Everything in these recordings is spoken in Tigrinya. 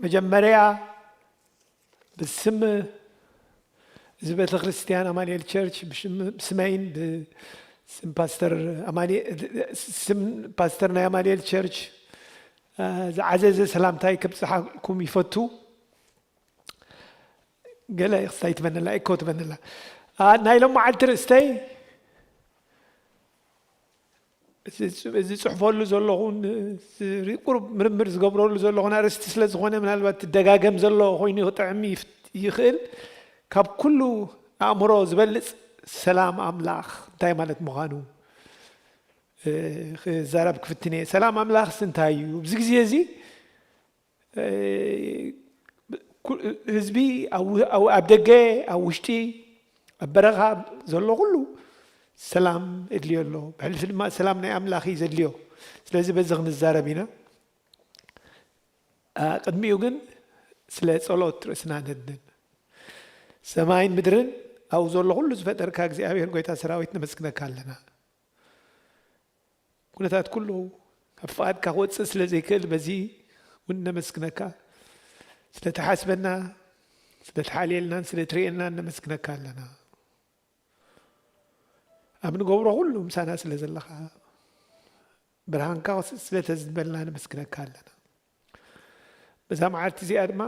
መጀመርያ ብስም እዚ ቤተ ክርስቲያን ኣማኑኤል ቸርች ብሽም-፣ ብስመይን ብስም ፓስተር ኣማኑኤ-፣ ስም ፓስተር ናይ ኣማኑኤል ቸርች፣ አ፣ ዝዓዘዘ ሰላምታይ ከብጽሓኩም ይፈቱ። ገለ ክስታይ ትበነላ፣ ኤኮ ትበነላ። አ፣ ናይ ሎመዓልቲ ርእስተይ እዚ ጽ-፣ እዚ ጽሕፈሉ ዘለኹን፣ እዚ ቁሩብ ምርምር ዝገብረሉ ዘለኹን ኣርእስቲ ስለ ዝኾነ፣ ምናልባት ትደጋገም ዘሎ ኮይኑ ክጥዕም ይፍ-፣ ይኽእል። ካብ ኩሉ ኣእምሮ ዝበልጽ ሰላም ኣምላኽ እንታይ ማለት ምዃኑ፣ እ፣ ክዛረብ ክፍትን እየ። ሰላም ኣምላኽስ እንታይ እዩ? ኣብዚ ግዜ እዚ፣ እ፣ ኩ-፣ ህዝቢ ኣብ ው-፣ ኣብ፣ ኣብ ደገ፣ ኣብ ውሽጢ፣ ኣብ በረኻ ዘሎ ኩሉ ሰላም የድልዮ ኣሎ። ብሕልፊ ድማ ሰላም ናይ ኣምላኽ እዩ ዘድልዮ። ስለዚ በዚ ክንዛረብ ኢና። አ፣ ቅድሚኡ ግን ስለ ጸሎት ርእስና ነድንን። ሰማይን ምድርን ኣብኡ ዘሎ ኩሉ ዝፈጠርካ እግዚኣብሔር ጐይታ ሰራዊት ነመስግነካ ኣለና። ኩነታት ኩሉ ካብ ፍቓድካ ክወጽእ ስለ ዘይክእል በዚ እውን ነመስግነካ። ስለ ትሓስበና፣ ስለ ትሓልየልናን ስለ ትርእየናን ነመስግነካ ኣለና። ኣብ ንገብሮ ኩሉ ምሳና ስለ ዘለኻ፣ ብርሃንካ ስለ ተዝንበልና ነመስግነካ ኣለና። በዛ መዓልቲ እዚኣ ድማ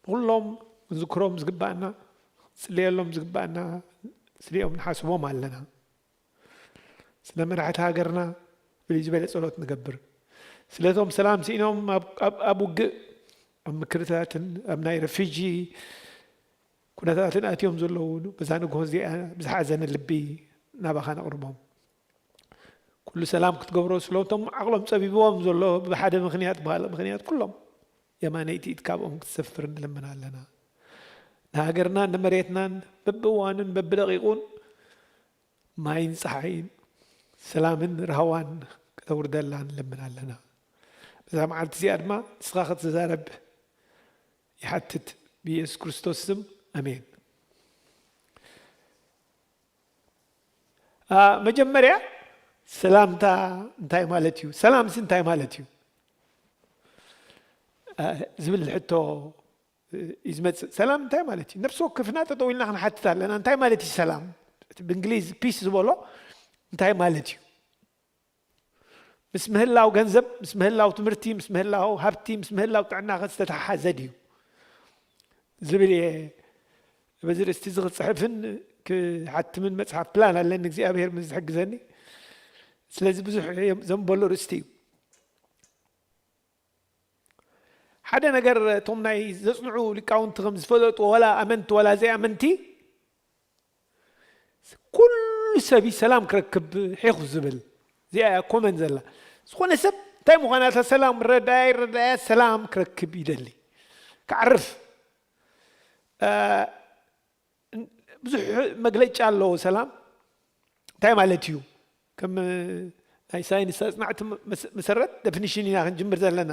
ንኹሎም ክንዝክሮም ዝግባኣና፣ ክንጽልየሎም ዝግባኣና ስሊኦም ንሓስቦም ኣለና። ስለ መራሕቲ ሃገርና ፍልይ ዝበለ ጸሎት ንገብር። ስለቶም ሰላም ስኢኖም ኣብ፣ ኣብ፣ ኣብ ውግእ፣ ኣብ ምክርታትን ኣብ ናይ ረፊጂ ኩነታትን ኣትዮም ዘለዉ በዛ ንግሆ እዚኣ ብዝሓዘነ ልቢ ናባኻ ነቕርቦም። ኩሉ ሰላም ክትገብሮ ስለቶም ዓቕሎም ጸቢብዎም ዘሎ ብሓደ ምኽንያት ብኻልእ ምኽንያት ኩሎም የማነይቲ ኢድ ካብኦም ክትሰፍር ንልምን ኣለና። ንሃገርናን ንመሬትናን በብእዋኑን በብደቂቑን ማይን ጸሓይን ሰላምን ራህዋን ከተውርደላ ንልምን ኣለና። በዛ መዓልቲ እዚኣ ድማ ንስኻ ክትዛረብ ይሓትት ብኢየሱስ ክርስቶስ ስም ኣሜን። አ፣ መጀመርያ ሰላምታ እንታይ ማለት እዩ? ሰላምሲ እንታይ ማለት እዩ? አ፣ ዝብል ሕቶ እዩ ዝመጽእ። ሰላም እንታይ ማለት እዩ? ነፍሲ ወከፍና ጠጠው ኢልና ክንሓትት ኣለና። እንታይ ማለት እዩ ሰላም? እቲ ብእንግሊዝ ፒስ ዝበሎ እንታይ ማለት እዩ? ምስ ምህላው ገንዘብ፣ ምስ ምህላው ትምህርቲ፣ ምስ ምህላው ሃብቲ፣ ምስ ምህላው ጥዕና ከ ዝተተሓሓዘ ድዩ? ዝብል እየ። በዚ ርእስቲ እዚ ክጽሕፍን ክሓትምን መጽሓፍ ፕላን ኣለኒ፣ እግዚኣብሔር ምስ ዝሕግዘኒ። ስለዚ ብዙሕ እየ ዘንበሉ ርእስቲ እዩ። ሓደ ነገር እቶም ናይ ዘጽንዑ ሊቃውንቲ ከም ዝፈለጡ፣ ዋላ ኣመንቲ ዋላ ዘይኣመንቲ፣ ኩሉ ሰብ እዩ ሰላም ክረክብ ሒኹ ዝብል። እዚኣ እያ ኮመን ዘላ። ዝኾነ ሰብ እንታይ ምዃና እታ ሰላም ረዳያ ይረዳያ ሰላም ክረክብ ይደሊ። ክዓርፍ። እ፣ ብዙሕ መግለጫ ኣለዎ ሰላም። እንታይ ማለት እዩ? ከም ናይ ሳይንስ ኣጽናዕቲ መስ-፣ መሰረት ደፊኒሽን ኢና ክንጅምር ዘለና።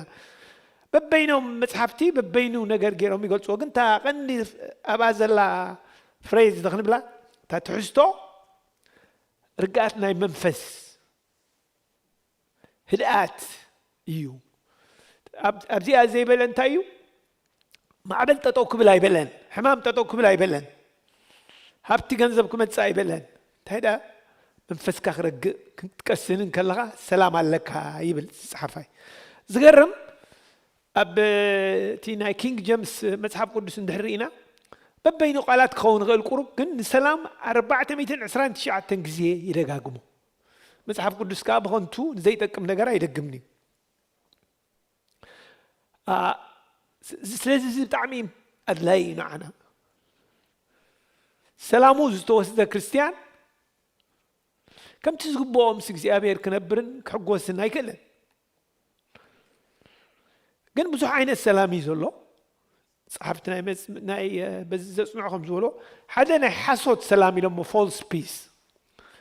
በበይኖም መጽሓፍቲ በበይኑ ነገር ገይሮም ይገልጽዎ። ግን እታ ቀንዲ ኣብኣ ዘላ ፍሬዝ ዶ ክንብላ፣ እታ ትሕዝቶ ርግኣት ናይ መንፈስ፣ ህድኣት እዩ። ኣብ-፣ ኣብዚኣ ዘይበለ እንታይ እዩ? ማዕበል ጠጠው ክብል ኣይበለን፣ ሕማም ጠጠው ክብል ኣይበለን፣ ሃብቲ ገንዘብ ክመጽእ ኣይበለን። እንታይ ደኣ መንፈስካ ክረግእ ክትቀስን ከለኻ ሰላም ኣለካ ይብል ጸሓፋይ። ዝገርም፣ ኣብ እቲ ናይ ኪንግ ጀምስ መጽሓፍ ቅዱስ እንድሕር ርኢና፣ በበይኑ ቃላት ክኸውን ይኽእል ቁሩብ፣ ግን ንሰላም ኣርባዕተ ሚእትን ዕስራን ትሽዓተን ግዜ ይደጋግሞ። መጽሓፍ ቅዱስ ከኣ ብኸንቱ ንዘይጠቅም ነገር ኣይደግምን እዩ። አ፣ ስ-፣ ስለዚ እዚ ብጣዕሚ ኣድላዪ እዩ ንዓና። ሰላሙ ዝተወስደ ክርስትያን ከምቲ ዝግብኦ ምስ እግዚኣብሔር ክነብርን ክሕጎስን ኣይክእልን። ግን ብዙሕ ዓይነት ሰላም እዩ ዘሎ። ጸሓፍቲ ናይ መጽ-፣ ናይ፣ እ፣ በዚ ዘጽንዑ ከም ዝበሎ፣ ሓደ ናይ ሓሶት ሰላም ኢሎሞ፣ ፎልስ ፒስ።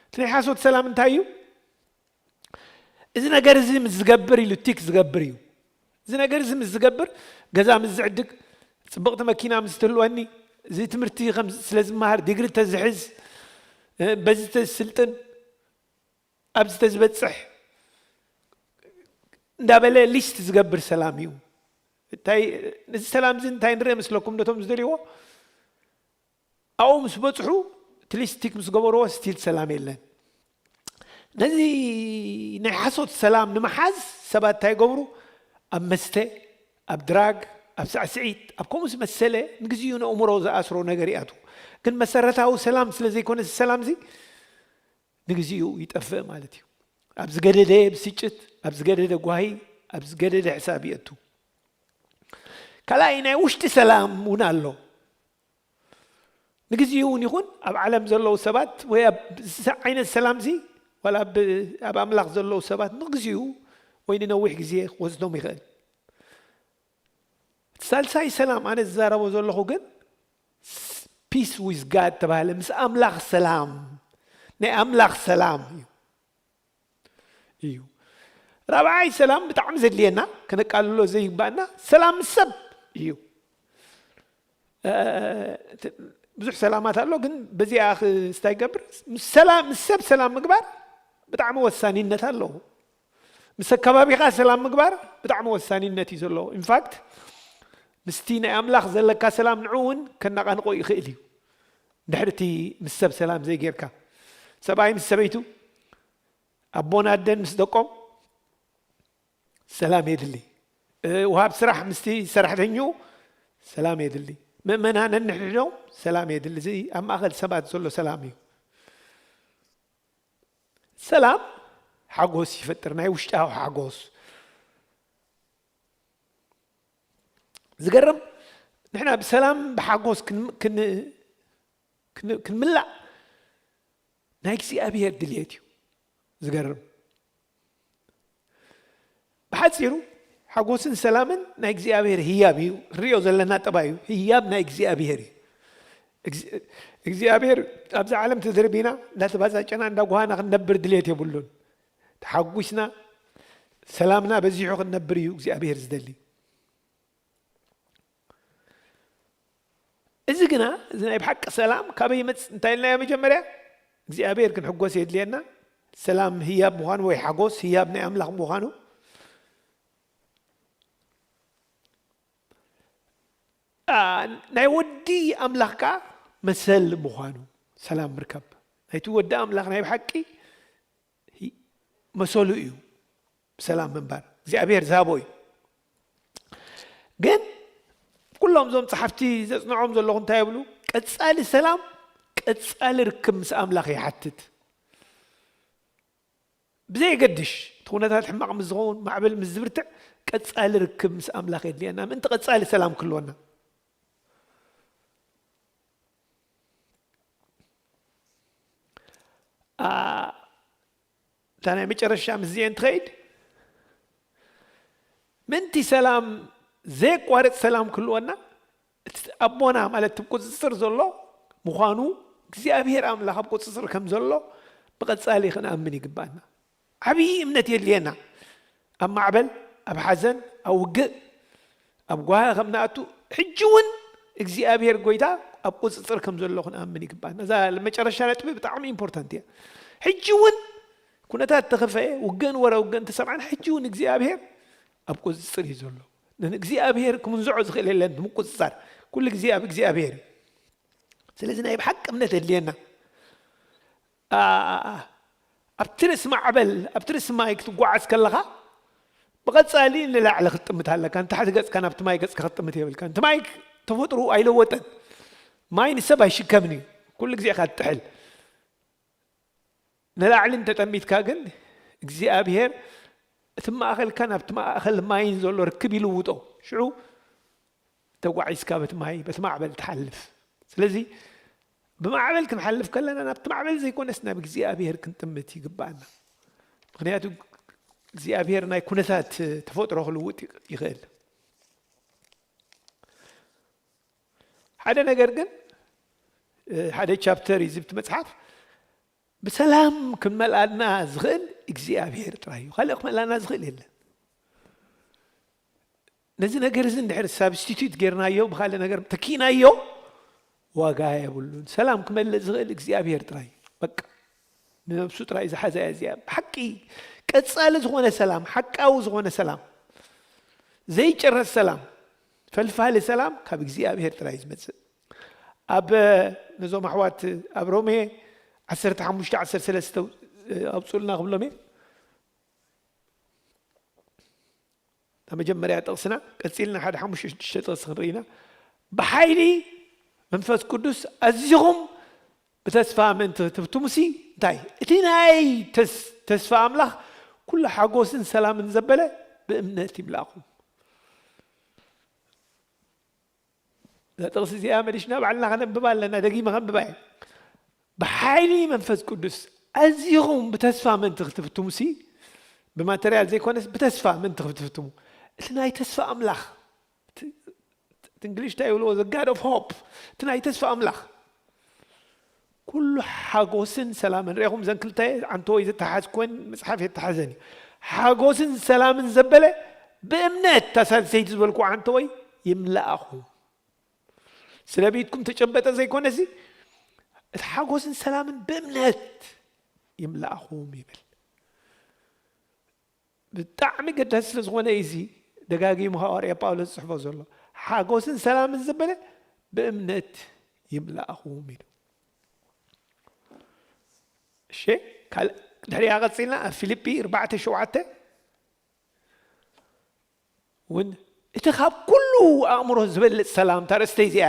እቲ ናይ ሓሶት ሰላም እንታይ እዩ? እዚ ነገር እዚ ምስ ዝገብር ኢሉ ቲክ ዝገብር እዩ። እዚ ነገር እዚ ምስ ዝገብር፣ ገዛ ምስ ዝዕድግ፣ ጽብቕቲ መኪና ምስ ትህልወኒ፣ እዚ ትምህርቲ ከም ዝ-፣ ስለ ዝመሃር፣ ዲግሪ ተዝሕዝ፣ እ፣ በዚ ተዝስልጥን፣ ኣብዚ ተዝበጽሕ እንዳበለ ሊስት ዝገብር ሰላም እዩ። እንታይ፣ ነዚ ሰላም እዚ እንታይ ንርኢ መስለኩም? ነቶም ዝደልይዎ ኣብኡ ምስ በጽሑ፣ እቲ ሊስቲክ ምስ ገበርዎ፣ ስቲል ሰላም የለን። ነዚ ናይ ሓሶት ሰላም ንምሓዝ ሰባት እንታይ ይገብሩ? ኣብ መስተ፣ ኣብ ድራግ፣ ኣብ ሳዕስዒት፣ ኣብ ከምኡ ዝመሰለ ንግዚኡ ነእምሮ ዝኣስሮ ነገር ይኣትዉ። ግን መሰረታዊ ሰላም ስለ ዘይኮነ፣ እዚ ሰላም እዚ ንግዚኡ ይጠፍእ ማለት እዩ። ኣብ ዝገደደ ብስጭት፣ ኣብ ዝገደደ ጓሂ፣ ኣብ ዝገደደ ሕሳብ ይእቱ። ካልኣይ ናይ ውሽጢ ሰላም እውን ኣሎ። ንግዚኡ እውን ይኹን ኣብ ዓለም ዘለዉ ሰባት ወይ ኣብ ዓይነት ሰላም እዚ፣ ዋላ ኣብ ኣምላኽ ዘለዉ ሰባት ንግዚኡ ወይ ንነዊሕ ግዜ ክወስዶም ይኽእል። እቲ ሳልሳይ ሰላም ኣነ ዝዛረቦ ዘለኹ ግን፣ ፒስ ዊዝ ጋድ ተባሃለ፣ ምስ ኣምላኽ ሰላም፣ ናይ ኣምላኽ ሰላም እዩ። እዩ። ራብዓይ ሰላም ብጣዕሚ ዘድልየና፣ ከነቃልሎ ዘይግባእና ሰላም ምስ ሰብ እዩ። እ፣ ብዙሕ ሰላማት ኣሎ፣ ግን በዚኣ ክስታይ ይገብር። ምስ ሰላም፣ ምስ ሰብ ሰላም ምግባር ብጣዕሚ ወሳኒነት ኣለዎ። ምስ ኣከባቢኻ ሰላም ምግባር ብጣዕሚ ወሳኒነት እዩ ዘለዎ። ኢንፋክት ምስቲ ናይ ኣምላኽ ዘለካ ሰላም ንዑ እውን ከነቓንቆ ይኽእል እዩ። ድሕሪ እቲ ምስ ሰብ ሰላም ዘይጌርካ፣ ሰብኣይ ምስ ሰበይቱ፣ ኣቦን ኣደን ምስ ደቆም ሰላም የድሊ። እ፣ ወሃብ ስራሕ ምስቲ ሰራሕተኛኡ ሰላም የድሊ። ምእመናን ነንሕድሕዶም ሰላም የድሊ። እዚ ኣብ ማእከል ሰባት ዘሎ ሰላም እዩ። ሰላም ሓጎስ ይፈጥር፣ ናይ ውሽጣዊ ሓጎስ። ዝገርም፣ ንሕና ብሰላም ብሓጎስ ክን-፣ ክን-፣ ክን-፣ ክንምላእ ናይ እግዚኣብሔር ድልየት እዩ። ዝገርም። ብሓጺሩ፣ ሓጎስን ሰላምን ናይ እግዚኣብሔር ህያብ እዩ። ንሪኦ ዘለና ጠባይ እዩ። ህያብ ናይ እግዚኣብሔር እዩ። እግዚኣብሔር ኣብዛ ዓለም ተደርቢና እንዳተባዛጨና እንዳጓሃና ክንነብር ድሌት የብሉን። ተሓጒስና ሰላምና በዚሑ ክንነብር እዩ እግዚኣብሔር ዝደሊ። እዚ ግና፣ እዚ ናይ ብሓቂ ሰላም ካበይ ይመጽእ? እንታይ ኢልናዮ መጀመርያ? እግዚኣብሔር ክንሕጎስ የድልየና። ሰላም ህያብ ምዃኑ ወይ ሓጎስ ህያብ ናይ ኣምላኽ ምዃኑ። ኣ፣ ናይ ወዲ ኣምላኽ ከኣ መሰል ምዃኑ፣ ሰላም ምርካብ። ናይቲ ወዲ ኣምላኽ ናይ ብሓቂ መሰሉ እዩ ብሰላም ምንባር። እግዚኣብሔር ዝሃቦ እዩ። ግን ኩሎም እዞም ጸሓፍቲ ዘጽንዖም ዘለኹ እንታይ ይብሉ? ቀጻሊ ሰላም፣ ቀጻሊ ርክብ ምስ ኣምላኽ ይሓትት። ብዘየገድሽ እቲ ኩነታት ሕማቕ ምስ ዝኸውን፣ ማዕበል ምስ ዝብርትዕ፣ ቀጻሊ ርክብ ምስ ኣምላኽ የድልየና። ምእንቲ ቀጻሊ ሰላም ክህልወና። ኣ፣ እታ ናይ መጨረሻ ምስዚኤን ትኸይድ። ምእንቲ ሰላም፣ ዘየቋርጽ ሰላም ክህልወና፣ እቲ ኣቦና ማለት እቲ ቁጽጽር ዘሎ ምዃኑ፣ እግዚኣብሔር ኣምላኽ ኣብ ቁጽጽር ከም ዘሎ ብቐጻሊ ክንኣምን ይግባእና። ዓብዪ እምነት የድልየና። ኣብ ማዕበል፣ ኣብ ሓዘን፣ ኣብ ውግእ፣ ኣብ ጓሂ ከም ንኣቱ፣ ሕጂ እውን እግዚኣብሔር ጎይታ ኣብ ቁጽጽር ከም ዘሎ ክንኣምን ይግባእና። እዛ መጨረሻ ነጥቢ ብጣዕሚ ኢምፖርታንት እያ። ሕጂ እውን ኩነታት ተኸፈአ፣ ውግእን ወረ ውግእን ተሰምዓን፣ ሕጂ እውን እግዚኣብሔር ኣብ ቁጽጽር እዩ ዘሎ። ንእግዚኣብሔር ክምንዝዖ ዝኽእል የለን ብምቁጽጻር። ኩሉ ግዜ ኣብ እግዚኣብሔር እዩ። ስለዚ ናይ ብሓቂ እምነት የድልየና። ኣ፣ ኣብቲ ርእሲ ማዕበል፣ ኣብቲ ርእሲ ማይ ክትጓዓዝ ከለኻ፣ ብቐጻሊ ንላዕሊ ክትጥምት ኣለካ። ንታሕቲ ገጽካ ናብቲ ማይ ገጽካ ክትጥምት የብልካን። እቲ ማይ ተፈጥሮ ኣይለወጠን። ማይ ንሰብ ኣይሽከምን እዩ። ኩሉ ግዜ ኢኻ ትጥሕል። ንላዕሊ እንተጠሚትካ ግን፣ እግዚኣብሔር እቲ ማእከልካን ኣብቲ ማእከል ማይን ዘሎ ርክብ ይልውጦ። ሽዑ ተጓዒዝካ በቲ ማይ፣ በቲ ማዕበል ትሓልፍ። ስለዚ ብማዕበል ክንሓልፍ ከለና ናብቲ ማዕበል ዘይኮነስ ናብ እግዚኣብሔር ክንጥምት ይግባኣና። ምኽንያቱ እግዚኣብሔር ናይ ኩነታት ተፈጥሮ ክልውጥ ይኽእል። ሓደ ነገር ግን፣ እ፣ ሓደ ቻፕተር እዩ ዝብቲ መጽሓፍ፣ ብሰላም ክመልኣና ዝኽእል እግዚኣብሔር ጥራይ እዩ። ካልእ ክመልኣና ዝኽእል የለን። ነዚ ነገር እዚ እንድሕር ሳብስቲቱት ጌርናዮ፣ ብኻልእ ነገር ተኪእናዮ፣ ዋጋ የብሉን። ሰላም ክመልእ ዝኽእል እግዚኣብሔር ጥራይ እዩ። በቃ፣ ንነብሱ ጥራይ ዝሓዘ እያ እዚኣ። ብሓቂ ቀጻሊ ዝኾነ ሰላም፣ ሓቃዊ ዝኾነ ሰላም፣ ዘይጨረስ ሰላም፣ ፈልፋሊ ሰላም ካብ እግዚኣብሔር ጥራይ እዩ ዝመጽእ። ኣብ ነዞም ኣሕዋት ኣብ ሮሜ ዓሰርተ ሓሙሽተ ዓሰርተ ሰለስተ ኣውፅኡልና ክብሎም እየ። እታ መጀመርያ ጥቕስና ቀፂልና ሓደ ሓሙሽተ ሽዱሽተ ጥቕሲ ክንርኢ ኢና። ብሓይሊ መንፈስ ቅዱስ ኣዚኹም ብተስፋ ምእንቲ ክትብትሙሲ እንታይ እቲ ናይ ተስ- ተስፋ ኣምላኽ ኩሉ ሓጎስን ሰላምን ዘበለ ብእምነት ይምላእኹም። እዛ ጥቕሲ እዚኣ መሊሽና ባዕልና ከነንብባ ኣለና። ደጊመ ከንብባ እየ። ብሓይሊ መንፈስ ቅዱስ ኣዚኹም ብተስፋ ምእንቲ ክትብትሙሲ ብማተርያል ዘይኮነስ ብተስፋ ምእንቲ ክትብትሙ እቲ ናይ ተስፋ ኣምላኽ እቲ እንግሊሽ እንታይ ይብልዎ the God of hope እቲ ናይ ተስፋ ኣምላኽ ኩሉ ሓጎስን ሰላምን ርኢኹም ዘን ክልተ ዓንተወይ ዝተሓዝ ኮን መፅሓፍ የተሓዘን እዩ። ሓጎስን ሰላምን ዘበለ ብእምነት እታ ሳልሰይቲ ዝበልኩ ዓንተወይ ይምልኣኹም። ስለ ቤትኩም ተጨበጠ ዘይኮነሲ እቲ ሓጎስን ሰላምን ብእምነት ይምልኣኹም ይብል። ብጣዕሚ ገዳሲ ስለ ዝኾነ እዚ ደጋጊሙ ሃዋርያ ጳውሎስ ዝፅሕፎ ዘሎ ሓጎስን ሰላምን ዘበለ ብእምነት ይምልኣኹም ኢሉ። እሺ ካልእ ድሕሪያ ቀፂልና ኣብ ፊልጲ ኣርባዕተ ሸውዓተ እውን እቲ ካብ ኩሉ ኣእምሮ ዝበልፅ ሰላም እታ ርእስተይ እዚኣ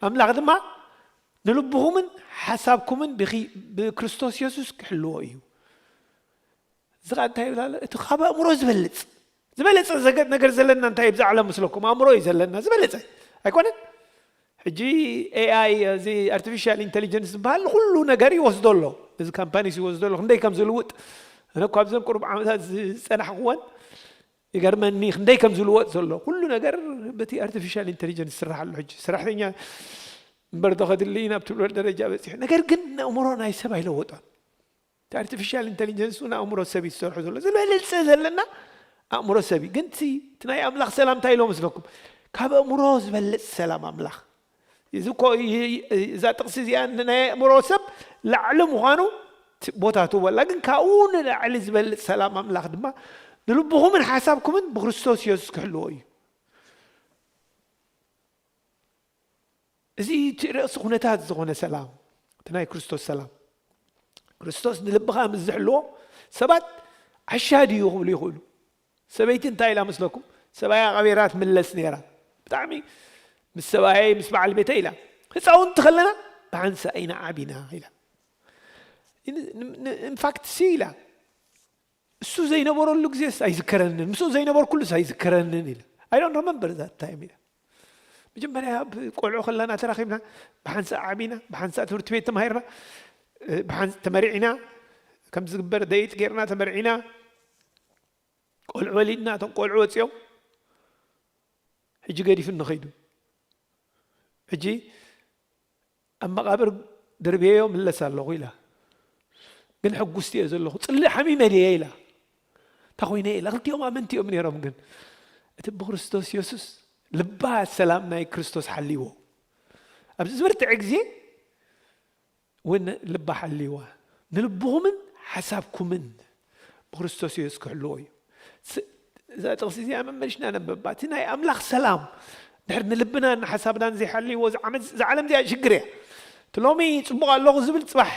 ኣምላኽ ድማ ንልብኹምን ሓሳብኩምን ብኺ- ብክርስቶስ የሱስ ክሕልዎ እዩ። እዚ ኸኣ እንታይ ይብል ኣሎ? እቲ ካብ ኣእምሮ ዝበልፅ ዝበለፀ ዘገ- ነገር ዘለና እንታይ ብዛዕለ መስለኩም ኣእምሮ እዩ ዘለና ዝበለፀ ኣይኮነን። ሕጂ ኤኣይ እዚ ኣርቲፊሻል ኢንቴሊጀንስ ዝበሃል ንኩሉ ነገር ይወስዶ ኣሎ። እዚ ካምፓኒስ ይወስዶ ኣሎ ክንደይ ከም ዝልውጥ ኣነ እኳ ኣብዘን ቁሩብ ዓመታት ዝፀናሕክወን ይገርመኒ ክንደይ ከም ዝልወጥ ዘሎ ኩሉ ነገር በቲ ኣርቲፊሻል ኢንቴሊጀንስ ይስራሕ ኣሎ። ሕጂ ሰራሕተኛ እምበር ዶ ከድሊ ናብ ትብሎ ደረጃ በፂሑ። ነገር ግን ንኣእምሮ ናይ ሰብ ኣይለወጦን። እቲ ኣርቲፊሻል ኢንቴሊጀንስ እውን ኣእምሮ ሰብ እዩ ዝሰርሑ ዘሎ ዝበለፀ ዘለና ኣእምሮ ሰብ እዩ። ግን እቲ እቲ ናይ ኣምላኽ ሰላም እንታይ ኢሎ መስለኩም? ካብ ኣእምሮ ዝበልፅ ሰላም ኣምላኽ እዚ እኮ ይ- ይ- እዛ ጥቕሲ እዚኣ ናይ ኣእምሮ ሰብ ላዕሊ ምዃኑ ት- ቦታ ትወላ ግን ካብኡ ንላዕሊ ዝበልፅ ሰላም ኣምላኽ ድማ ንልብኹምን ሓሳብኩምን ብክርስቶስ የሱስ ክሕልዎ እዩ። እዚ እቲ ርእሲ ኩነታት ዝኾነ ሰላም እቲ ናይ ክርስቶስ ሰላም ክርስቶስ ንልብኻ ምስ ዝሕልዎ ሰባት ዓሻ ድዩ ክብሉ ይኽእሉ። ሰበይቲ እንታይ ኢላ መስለኩም? ሰብኣያ ቀቢራ ትምለስ ነይራ። ብጣዕሚ ምስ ሰብኣየይ ምስ በዓል ቤተ ኢላ ህፃውንቲ ከለና ብሓንሳእ ኢና ዓቢና ኢላ። ኢንፋክት ሲ ኢላ እሱ ዘይነበረሉ ግዜስ ኣይዝከረንን ምስኡ ዘይነበርኩሉስ ኣይዝከረንን ኢላ። I don't remember that time ኢላ። መጀመርያ ቆልዑ ከለና ተራኺብና ብሓንሳእ ዓቢና ብሓንሳእ ትምህርቲ ቤት ተማሂርና ብሓንስ ተመሪዕና ከም ዝግበር ደይት ገይርና ተመርዒና ቆልዑ ወሊድና እቶም ቆልዑ ወፂኦም ሕጂ ገዲፉ ንኸይዱ ሕጂ ኣብ መቓብር ደርብየዮ ምለስ ኣለኹ ኢላ። ግን ሕጉስቲ እየ ዘለኹ ፅልእ ሓሚመ ድየ ኢላ። እንታ ኮይነ ኢላ ክልቲኦም ኣመንቲ እዮም ነይሮም ግን እቲ ብክርስቶስ የሱስ ልባ ሰላም ናይ ክርስቶስ ሓልይዎ ኣብዚ ዝበርትዐ ግዜ እውን ልባ ሓልይዋ ንልብኹምን ሓሳብኩምን ብክርስቶስ የሱስ ክሕልዎ እዩ። እዛ ጥቕሲ እዚኣ መመልሽና ነንበባ እቲ ናይ ኣምላኽ ሰላም ድሕር ንልብናን ንሓሳብናን ዘይሓልይዎ ዝዓለም እዚኣ ሽግር እያ። እቲ ሎሚ ፅቡቕ ኣለኹ ዝብል ፅባሕ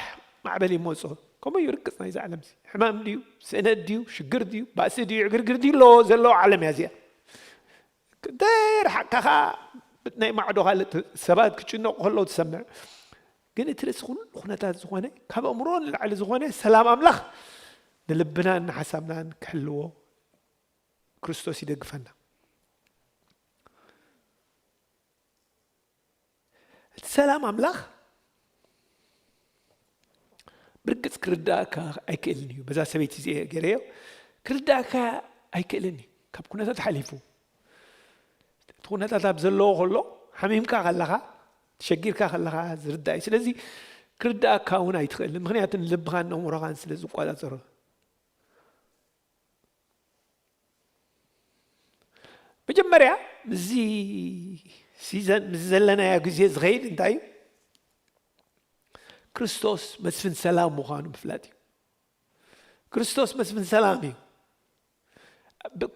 ማዕበል ይመፅኦ። ከምኡ እዩ ርግፅ ናይዚ ዓለም እዚ ሕማም ድዩ ስእነት ድዩ ሽግር ድዩ ባእሲ ድዩ ዕግርግር ድዩ ኣለዎ ዘለዎ ዓለም እያ እዚኣ። ደርሓቅካ ከዓ ናይ ማዕዶ ካልእ ሰባት ክጭነቁ ከለዉ ትሰምዕ። ግን እቲ ርእሲ ኩሉ ኩነታት ዝኾነ ካብ ኣእምሮ ንላዕሊ ዝኾነ ሰላም ኣምላኽ ንልብናን ንሓሳብናን ክሕልዎ ክርስቶስ ይደግፈና። እቲ ሰላም ኣምላኽ ብርግፅ ክርዳእካ ኣይክእልን እዩ። በዛ ሰበይቲ እዚአ ገይረዮ ክርዳእካ ኣይክእልን እዩ። ካብ ኩነታት ሓሊፉ እቲ ኩነታት ኣብ ዘለዎ ከሎ ሓሚምካ ከለኻ ተሸጊርካ ከለኻ ዝርዳእ እዩ። ስለዚ ክርዳእካ እውን ኣይትኽእልን። ምክንያቱ ንልብኻን ንእምሮኻን ስለ ዝቆፃፀሮ መጀመርያ ምስዚ ሲዘን ምስ ዘለናዮ ግዜ ዝኸይድ እንታይ እዩ? ክርስቶስ መስፍን ሰላም ምዃኑ ምፍላጥ እዩ። ክርስቶስ መስፍን ሰላም እዩ።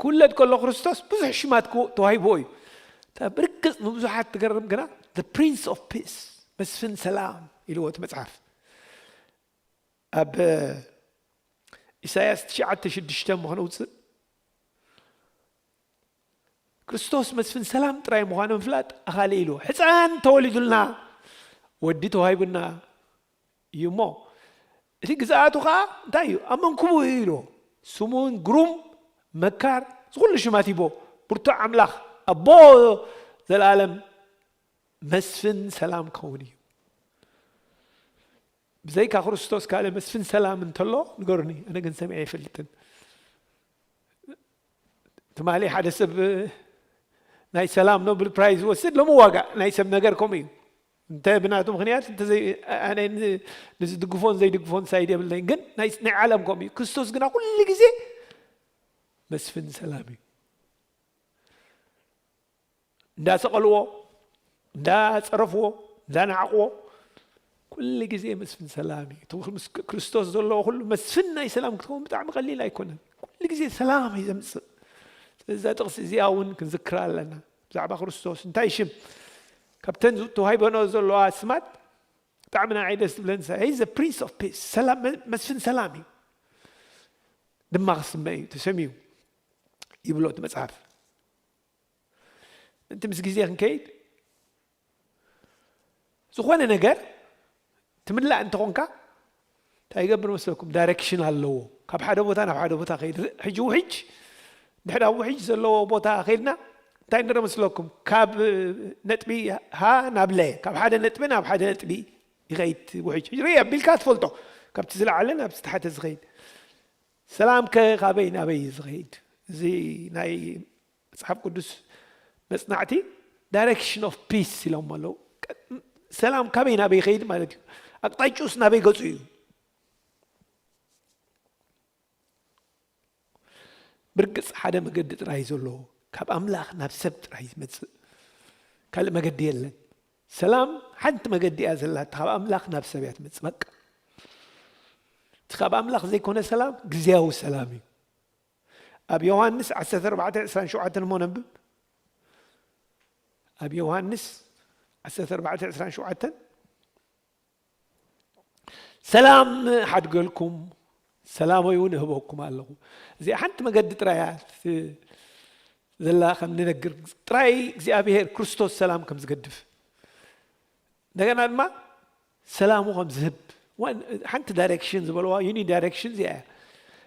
ክውለድ ከሎ ክርስቶስ ብዙሕ ሽማት ተዋሂቦ እዩ። እታ ብርግጽ ንብዙሓት ትገርም ግና፣ the Prince of Peace፣ መስፍን ሰላም ኢልዎ እቲ መጽሓፍ። ኣብ ኢሳያስ ትሽዓተ ሽዱሽተ ምዃኑ ውፅእ፣ ክርስቶስ መስፍን ሰላም ጥራይ ምዃኑ ምፍላጥ ኣኻሊ ኢልዎ። ሕፃን ተወሊዱልና፣ ወዲ ተዋሂቡና እዩ እሞ፣ እቲ ግዝኣቱ ኸዓ እንታይ እዩ? ኣብ መንኩቡ እዩ ኢልዎ። ስሙን ግሩም መካር፣ ዝኹሉ ሽማት ይቦ፣ ብርቱዕ ኣምላኽ፣ ኣቦ ዘለኣለም፣ መስፍን ሰላም ክኸውን እዩ። ብዘይካ ክርስቶስ ካልእ መስፍን ሰላም እንተሎ ንገሩኒ፣ ኣነ ግን ሰሚዐ ኣይፈልጥን። ትማሊ ሓደ ሰብ ናይ ሰላም ኖብል ፕራይዝ ዝወስድ ሎሚ ዋጋ ናይ ሰብ ነገር ከምኡ እዩ። እንተ ብናቱ ምኽንያት እንተ ዘይ-፣ ኣነ ን-፣ ንዝድግፎን ዘይድግፎን ሳይድ የብለይን፣ ግን ናይ፣ ናይ ዓለም ከምኡ እዩ። ክርስቶስ ግና ኩሉ ግዜ መስፍን ሰላም እዩ። እንዳሰቐልዎ፣ እንዳጸረፍዎ፣ እንዳነዓቕዎ፣ ኩሉ ግዜ መስፍን ሰላም እዩ። እቲ ምስ ክርስቶስ ዘለዎ ኩሉ መስፍን ናይ ሰላም ክትኸውን ብጣዕሚ ቀሊል ኣይኮነን። ኩሉ ግዜ ሰላም እዩ ዘምጽእ። ስለዚ እዛ ጥቕሲ እዚኣ እውን ክንዝክራ ኣለና። ብዛዕባ ክርስቶስ እንታይ ሽም ካብተን ተዋሂበኖ ዘለዋ ስማት ብጣዕሚ ንዓይ ደስ ትብለኒ። He is the Prince of Peace፣ ሰላም፣ መስፍን ሰላም እዩ ድማ ክስመ እዩ፣ ተሰምዩ ይብሎ እቲ መጽሓፍ። ምእንቲ ምስ ግዜ ክንከይድ፣ ዝኾነ ነገር ትምላእ እንተኾንካ እንታይ ይገብር መስለኩም? ዳይሬክሽን ኣለዎ። ካብ ሓደ ቦታ ናብ ሓደ ቦታ ከይድ። ር-፣ ሕጂ ውሕጅ፣ ድሕሪ ኣብ ውሕጅ ዘለዎ ቦታ ከይድና እንታይ ንርኢ መስለኩም? ካብ ነጥቢ ሃ ናብ ለ፣ ካብ ሓደ ነጥቢ ናብ ሓደ ነጥቢ ይኸይድ ውሕጅ። ሕጂ ርእ ኣቢልካ ትፈልጦ፣ ካብቲ ዝለዓለ ናብቲ ታሕተ ዝኸይድ። ሰላም ከ ካበይ ናበይ እዩ ዝኸይድ? እዚ ናይ መጽሓፍ ቅዱስ መጽናዕቲ ዳይሬክሽን ኦፍ ፒስ ኢሎም ኣለዉ። ቀ-፣ ሰላም ካበይ ናበይ ይኸይድ ማለት እዩ። ኣቅጣጭኡስ ናበይ ገጹ እዩ? ብርግጽ ሓደ መገዲ ጥራይ እዩ ዘለዎ፣ ካብ ኣምላኽ ናብ ሰብ ጥራይ ዝመጽእ፣ ካልእ መገዲ የለን። ሰላም ሓንቲ መገዲ እያ ዘላታ፣ ካብ ኣምላኽ ናብ ሰብ እያ ትመጽእ። በቃ፣ እቲ ካብ ኣምላኽ ዘይኮነ ሰላም ግዝያዊ ሰላም እዩ። ኣብ ዮሃንስ ዓሰርተ ኣርባዕተ ዕስራን ሸውዓተን እሞ ነንብብ። ኣብ ዮሃንስ ዓሰርተ ኣርባዕተ ዕስራን ሸውዓተን፣ "ሰላም ሓድገልኩም፣ ሰላመይ እውን እህበኩም ኣለኹ።" እዚኣ ሓንቲ መገዲ ጥራይ እያ ዘላ፣ ከም ንነግር ጥራይ እግዚኣብሔር ክርስቶስ ሰላም ከም ዝገድፍ። እንደገና ድማ ሰላሙ ከም ዝህብ፣ ዋን-፣ ሓንቲ ዳይሬክሽን ዝበልዋ፣ ዩኒ ዳይሬክሽን እዚኣ እያ።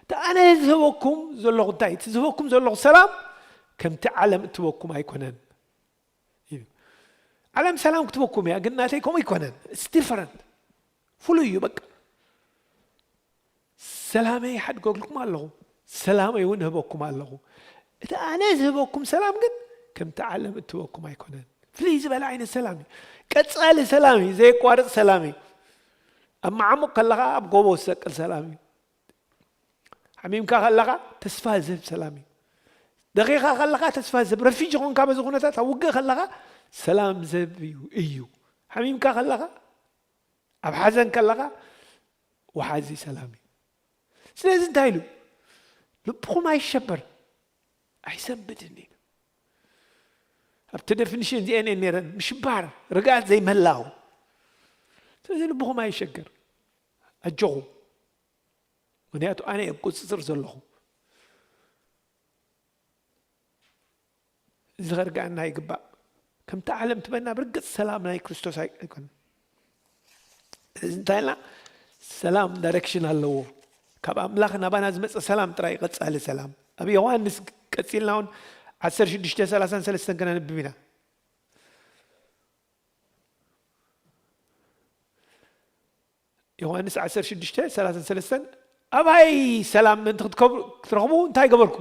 እቲ ኣነ ዝህበኩም ዘለኹ እንታይ? እቲ ዝህበኩም ዘለኹ ሰላም ከምቲ ዓለም እትህበኩም ኣይኮነን እዩ። ዓለም ሰላም ክትህበኩም እያ፣ ግን ናተይ ከምኡ ኣይኮነን። It's different። ፍሉይ እዩ በቃ። "ሰላመይ ሓድገግልኩም ኣለኹ፣ ሰላመይ እውን እህበኩም ኣለኹ። እቲ ኣነ ዝህበኩም ሰላም ግን ከምቲ ዓለም እትህበኩም ኣይኮነን።" ፍልይ ዝበለ ዓይነት ሰላም እዩ። ቀጻሊ ሰላም እዩ፣ ዘየቋርጽ ሰላም እዩ። ኣብ መዓሙቕ ከለኻ ኣብ ጎቦ ዝሰቅል ሰላም እዩ። ሓሚምካ ከለኻ ተስፋ ዝህብ ሰላም እዩ። ደኺኻ ከለኻ ተስፋ ዝህብ፣ ረፊጂ ኾንካ በዚ ኩነታት ኣብ ውግእ ከለኻ ሰላም ዝህብ እዩ፣ እዩ። ሓሚምካ ከለኻ፣ ኣብ ሓዘን ከለኻ ወሓዚ ሰላም እዩ። ስለዚ እንታይ ኢሉ? "ልብኹም ኣይሸበር፣ ኣይሰንብድን" ኢሉ። ኣብቲ ደፊኒሽን እዚአን እየን ነይረን፣ ምሽባር፣ ርግኣት ዘይምህላው። ስለዚ ልብኹም ኣይሸገር፣ ኣጆኹም፣ ምኽንያቱ ኣነ እየ ኣብ ቁጽጽር ዘለኹ። እዚ ከርግኣና ይግባእ። ከምቲ ዓለም ትበና ብርግጽ ሰላም ናይ ክርስቶስ ኣይ-፣ ኣይኮነን። እዚ እንታይ ኢልና? ሰላም ዳይሬክሽን ኣለዎ። ካብ ኣምላኽ ናባና ዝመጸ ሰላም ጥራይ፣ ቀጻሊ ሰላም። ኣብ ዮሃንስ ቀጺልና እውን ዓሰርተ ሽዱሽተ ሰላሳን ሰለስተን ከነንብብ ኢና። ዮሃንስ ዓሰርተ ሽዱሽተ ሰላሳን ሰለስተን፣ "ኣባይ ሰላም ምእንቲ ክትከብ-፣ ክትረኽቡ እንታይ ገበርኩ?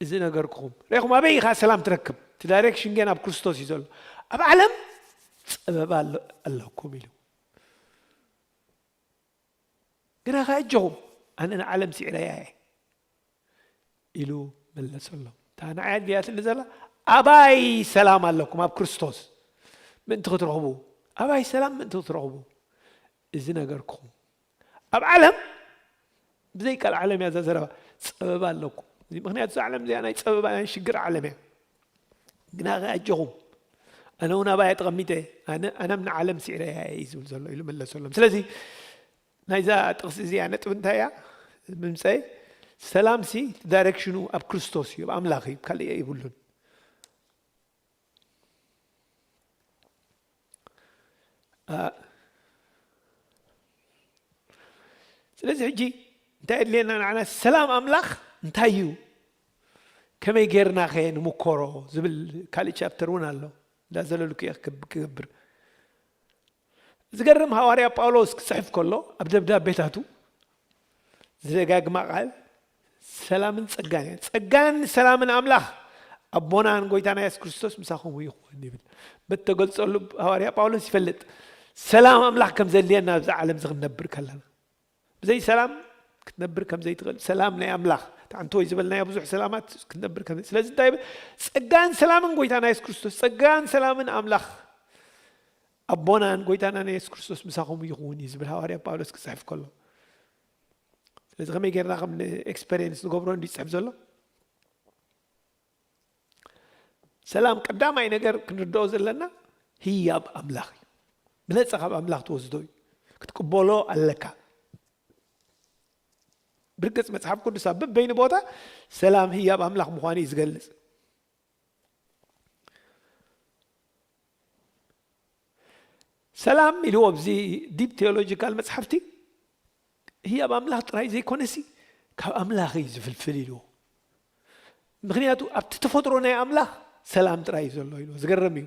እዚ ነገርኩኹም።" ርኢኹም፣ ኣበይ ኢኻ ሰላም ትረክብ? እቲ ዳይሬክሽን ግን ኣብ ክርስቶስ እዩ ዘሎ። "ኣብ ዓለም ጸበባ ኣሎ-፣ ኣለኩም" ኢሉ። ግና ከኣ ኣጆኹም፣ ኣነ ንዓለም ስዒረያ እየ ኢሉ መለሰሎም። እታ ንዓይ ኣድልያትኒ ዘላ፣ "ኣባይ ሰላም ኣለኩም ኣብ ክርስቶስ ምእንቲ ክትረኽቡ፣ ኣባይ ሰላም ምእንቲ ክትረኽቡ እዚ ነገርኩኹም። ኣብ ዓለም"፣ ብዘይ ቃል ዓለም እያ እዛ ዘረባ፣ "ጸበባ ኣለኩም።" እዚ ምኽንያቱ እዛ ዓለም እዚኣ ናይ ጸበባ ናይ ሽግር ዓለም እያ። ግና ከኣ ኣጆኹም፣ ኣነ እውን ኣባያ ተቐሚጠ፣ ኣነ ኣነ ምን ዓለም ስዒረ እያ እዩ ዝብል ዘሎ ኢሉ መለሰሎም። ስለዚ ናይዛ ጥቕሲ እዚኣ ነጥብ እንታይ እያ? ምምፀይ ሰላም ሲ ዳይሬክሽኑ ኣብ ክርስቶስ እዩ፣ ኣብ ኣምላኽ እዩ፣ ካልእ የብሉን። ስለዚ ሕጂ እንታይ የድልየና ንዓና? ሰላም ኣምላኽ እንታይ እዩ? ከመይ ጌርና ኸ ንምኮሮ ዝብል ካልእ ቻፕተር እውን ኣሎ። እንዳዘለልኩ እየ ክገብር። ዝገርም፣ ሃዋርያ ጳውሎስ ክጽሕፍ ከሎ ኣብ ደብዳቤታቱ ዝደጋግማ ቃል ሰላምን ጸጋን እያ። ጸጋን ሰላምን ኣምላኽ ኣቦናን ጎይታና የሱስ ክርስቶስ ምሳኹም ይኹን ይብል። በተገልጸሉ ሃዋርያ ጳውሎስ ይፈልጥ ሰላም ኣምላኽ ከም ዘድልየና ኣብዚ ዓለም እዚ ክንነብር ከለና። ብዘይ ሰላም ክትነብር ከም ዘይትኽእል፣ ሰላም ናይ ኣምላኽ፣ ታንቶ ዝበልናዮ ብዙሕ ሰላማት ክትነብር ከም፣ ስለዚ እንታይ ይብል? ጸጋን ሰላምን ጎይታና የሱስ ክርስቶስ፣ ጸጋን ሰላምን ኣምላኽ ኣቦናን ጎይታናን የሱስ ክርስቶስ ምሳኹም ይኹን እዩ ዝብል ሃዋርያ ጳውሎስ ክጽሕፍ ከሎ። ስለዚ ከመይ ጌርና ከም ኤክስፐሪየንስ ንገብሮ እንዲ ይጽሕፍ ዘሎ። ሰላም ቀዳማይ ነገር ክንርድኦ ዘለና ህያብ ኣምላኽ እዩ። ብነጻ ካብ ኣምላኽ ትወስዶ እዩ። ክትቅበሎ ኣለካ። ብርግጽ መጽሓፍ ቅዱስ ኣብ በበይኑ ቦታ ሰላም ህያብ ኣምላኽ ምዃኑ እዩ ዝገልጽ። ሰላም ኢልዎ ኣብዚ ዲፕ ቴዎሎጂካል መጽሓፍቲ ህያብ ኣምላኽ ጥራይ ዘይኮነሲ ካብ ኣምላኽ እዩ ዝፍልፍል ኢልዎ። ምኽንያቱ ኣብቲ ተፈጥሮ ናይ ኣምላኽ ሰላም ጥራይ እዩ ዘሎ ኢልዎ። ዝገርም እዩ።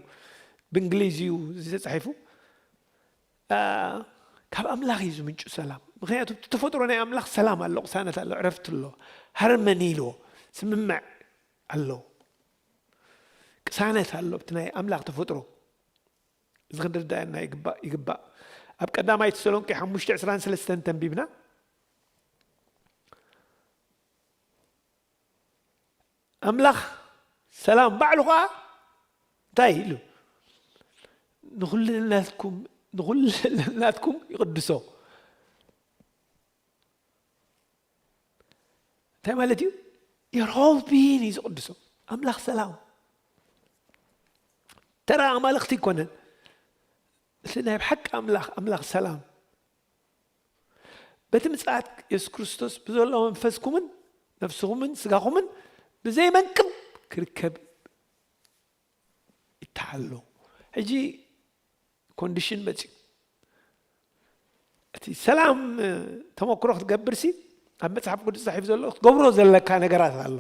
ብእንግሊዝ እዩ ዝተጻሒፉ። አ፣ ካብ ኣምላኽ እዩ ዝምንጩ ሰላም። ምኽንያቱ ኣብቲ ተፈጥሮ ናይ ኣምላኽ ሰላም ኣሎ፣ ቅሳነት ኣሎ፣ ዕረፍቲ ኣሎ፣ ሃርመኒ ኢልዎ፣ ስምምዕ ኣሎ፣ ቅሳነት ኣሎ ኣብቲ ናይ ኣምላኽ ተፈጥሮ። እዚ ክንርዳእና ይግባእ፣ ይግባእ። ኣብ ቀዳማይ ተሰሎንቄ ሓሙሽተ ዕስራን ሰለስተን ተንቢብና፣ ኣምላኽ ሰላም ባዕሉ ኸዓ እንታይ ኢሉ? "ንኹልናትኩም፣ ንኹልናትኩም ይቕድሶ." እንታይ ማለት እዩ? Your whole being እዩ ዝቕድሶ። ኣምላኽ ሰላም። ተራ ኣማልኽቲ ኣይኮነን። እቲ ናይ ብሓቂ ኣምላኽ፣ ኣምላኽ ሰላም። በቲ ምጽኣት የሱስ ክርስቶስ ብዘሎ መንፈስኩምን ነፍስኹምን ስጋኹምን ብዘይ መንቅብ ክርከብ ይተሓሎ። ሕጂ ኮንዲሽን መጽዩ። እቲ ሰላም ተመክሮ ክትገብር ሲ ኣብ መጽሓፍ ቅዱስ ተጻሒፉ ዘሎ ክትገብሮ ዘለካ ነገራት ኣሎ።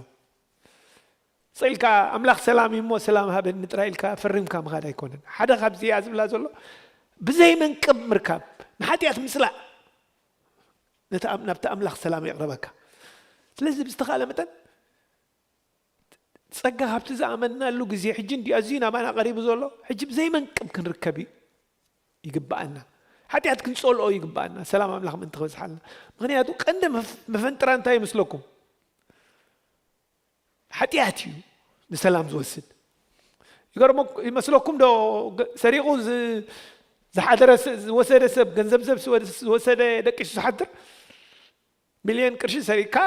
ስቕ ኢልካ ኣምላኽ ሰላም እዩ እሞ ሰላም ሃበኒ ጥራይ ኢልካ ፈሪምካ ምኻድ ኣይኮነን። ሓደ ካብዚ እያ ዝብላ ዘሎ ብዘይ መንቅብ ምርካብ፣ ንሓጢኣት ምጽላእ፣ ነቲ ኣም-፣ ናብቲ ኣምላኽ ሰላም የቕርበካ። ስለዚ ብዝተኻእለ መጠን ጸጋ ካብቲ ዝኣመንናሉ ግዜ ሕጂ እንዲ ኣዝዩ ናባና ቀሪቡ ዘሎ፣ ሕጂ ብዘይ መንቅብ ክንርከብ እዩ ይግብኣና። ሓጢኣት ክንጸልኦ ይግብኣና፣ ሰላም ኣምላኽ ምእንቲ ክበዝሓልና። ምኽንያቱ ቀንዲ መፍ-፣ መፈንጥራ እንታይ ይመስለኩም? ሓጢኣት እዩ ንሰላም ዝወስድ። ይገርመኩ-፣ ይመስለኩም ዶ? ገ-፣ ሰሪቑ ዝ-፣ ዝሓደረ ስ-፣ ዝወሰደ ሰብ፣ ገንዘብ ሰብ ዝወደ-፣ ዝወሰደ ደቂሱ ዝሓድር? ሚልዮን ቅርሺ ሰሪቕካ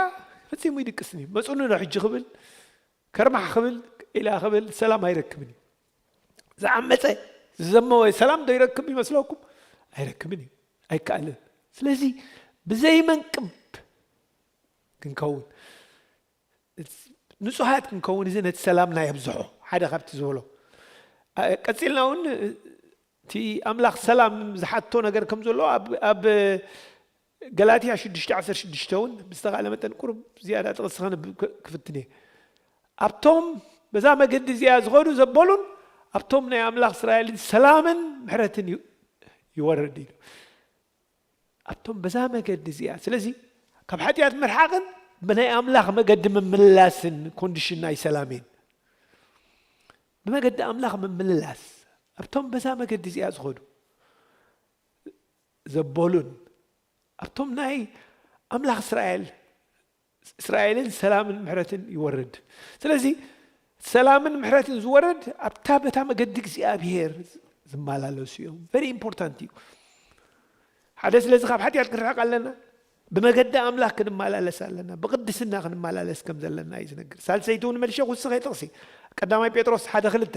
ፈጺሙ ይድቅስኒ። መጹኒ ዶ ሕጂ ክብል፣ ከርማሕ ክብል፣ ኢላ ክብል ሰላም ኣይረክብን እዩ። ዝዓመጸ፣ ዝዘመወ ሰላም ዶ ይረክብ ይመስለኩም? ኣይረክብን እዩ። ኣይከኣልን። ስለዚ ብዘይ መንቅብ ክንከውን፣ ንጹሃት ክንከውን፣ እዚ ነቲ ሰላምና የብዝሖ። ሓደ ካብቲ ዝበሎ። ኣ-፣ ቀጺልና እውን እቲ ኣምላኽ ሰላም ዝሓቶ ነገር ከም ዘሎ ኣብ፣ ኣብ ገላትያ ሽዱሽተ ዓሰርተ ሽዱሽተ እውን ብዝተኻእለ መጠን ቁሩብ ዝያዳ ጥቕሲ ከነብብ ክ-፣ ክፍትን እየ። "ኣብቶም በዛ መገዲ እዚኣ ዝኸዱ ዘበሉን ኣብቶም ናይ ኣምላኽ እስራኤልን ሰላምን ምሕረትን ዩ-፣ ይወርድ" ኢሉ። ኣብቶም በዛ መገዲ እዚኣ። ስለዚ ካብ ሓጢኣት ምርሓቕን ብናይ ኣምላኽ መገዲ ምምልላስን ኮንዲሽን ናይ ሰላም እየን። ብመገዲ ኣምላኽ ምምልላስ፣ ኣብቶም በዛ መገዲ እዚኣ ዝኸዱ ዘበሉን ኣብቶም ናይ ኣምላኽ እስራኤል፣ እስራኤልን ሰላምን ምሕረትን ይወርድ። ስለዚ ሰላምን ምሕረትን ዝወርድ ኣብታ በታ መገዲ እግዚኣብሔር ዝመላለሱ እዮም። ቨሪ ኢምፖርታንት እዩ። ሓደ ስለዚ ካብ ሓጢኣት ክንርሕቕ ኣለና፣ ብመገዲ ኣምላኽ ክንመላለስ ኣለና፣ ብቕድስና ክንመላለስ ከም ዘለና እዩ ዝነግር። ሳልሰይቲ እውን መልሸ ክውስኸ ጥቕሲ ቀዳማይ ጴጥሮስ ሓደ ክልተ።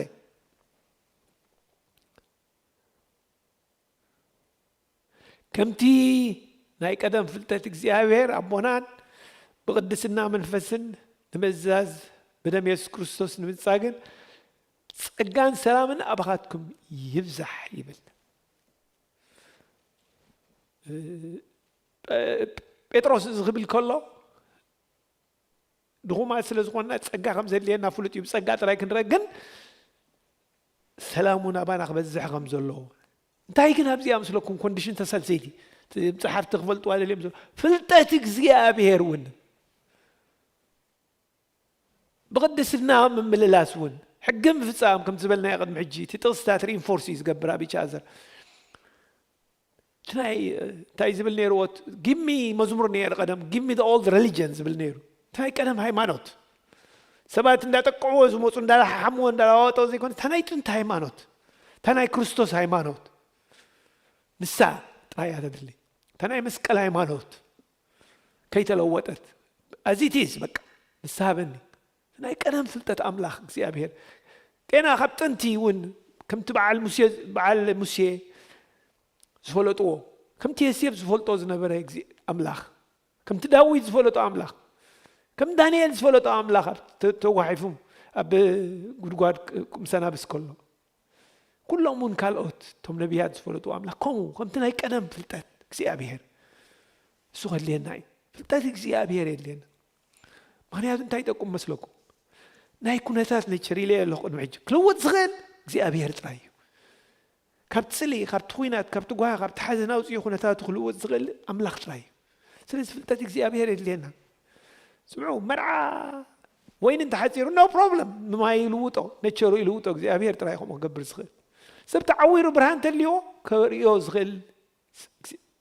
ከምቲ ናይ ቀደም ፍልጠት እግዚኣብሔር ኣቦናን ብቕድስና መንፈስን ንምእዛዝ ብደም የሱስ ክርስቶስ ንምጻግን ጸጋን ሰላምን ኣባኻትኩም ይብዛሕ ይብል። ጴጥሮስ እዚ ክብል ከሎ ድኹማት ስለ ዝኾንና ጸጋ ከም ዘድልየና ፍሉጥ እዩ። ብጸጋ ጥራይ ክንረግ ግን ሰላም እውን ኣባና ክበዝሕ ከም ዘለዎ እንታይ ግን ኣብዚ ኣምስለኩም ኮንዲሽን ተሰልሰይቲ ጸሓፍቲ ክፈልጥዋ ደልዮም ዘሎ ፍልጠት እግዚኣብሔር እውን ብቕድስና ምምልላስ እውን ሕጊ ምፍጻም ከም ዝበልናዮ ቅድሚ ሕጂ እቲ ጥቕስታት ሪኢንፎርስ እዩ ዝገብር ኣብ ኢቻዘር እቲ ናይ እንታይ ዝብል ነይሩ ጊሚ መዝሙር ነይሩ ቀደም ጊሚ ኦልድ ሪሊጅን ዝብል ነይሩ እንታይ ቀደም ሃይማኖት ሰባት እንዳጠቅዕዎ ዝመፁ እንዳሓምዎ እንዳለዋወጠ ዘይኮነ እታ ናይ ጥንቲ ሃይማኖት እታ ናይ ክርስቶስ ሃይማኖት ንሳ ጥራይ እያ ተድሊ እታ ናይ መስቀል ሃይማኖት ከይተለወጠት ኣዚቲዝ በቃ ንስሃ በኒ ናይ ቀደም ፍልጠት ኣምላኽ እግዚኣብሔር ጤና ካብ ጥንቲ እውን ከምቲ በዓል ሙሴ በዓል ሙሴ ዝፈለጥዎ ከምቲ የሴፍ ዝፈልጦ ዝነበረ ኣምላኽ ከምቲ ዳዊት ዝፈለጦ ኣምላኽ ከም ዳንኤል ዝፈለጦ ኣምላኽ ተጓሒፉ ኣብ ጉድጓድ ምሰናብስ ከሎ ኩሎም እውን ካልኦት እቶም ነቢያት ዝፈለጡ ኣምላኽ ከምኡ ከምቲ ናይ ቀደም ፍልጠት እግዚኣብሔር እሱ ከድልየና እዩ ፍልጠት እግዚኣብሔር የድልየና ምክንያቱ እንታይ ይጠቁም መስለኩም ናይ ኩነታት ነቸር ኢለ ኣለኹ ቅድሚ ሕጂ ክልውጥ ዝኽእል እግዚኣብሔር ጥራይ እዩ ካብ ፅሊ ካብቲ ኩናት ካብቲ ጓሃ ካብቲ ሓዘን ኣውፅኡ ኩነታቱ ክልውጥ ዝኽእል ኣምላኽ ጥራይ እዩ ስለዚ ፍልጠት እግዚኣብሔር የድልየና ስምዑ መርዓ ወይኒ እንተሓፂሩ no problem ንማይ ይልውጦ ነቸሩ ይልውጦ እግዚኣብሔር ጥራይ ከምኡ ክገብር ዝኽእል ሰብ ተዓዊሩ ብርሃን ተልዎ ከርእዮ ዝኽእል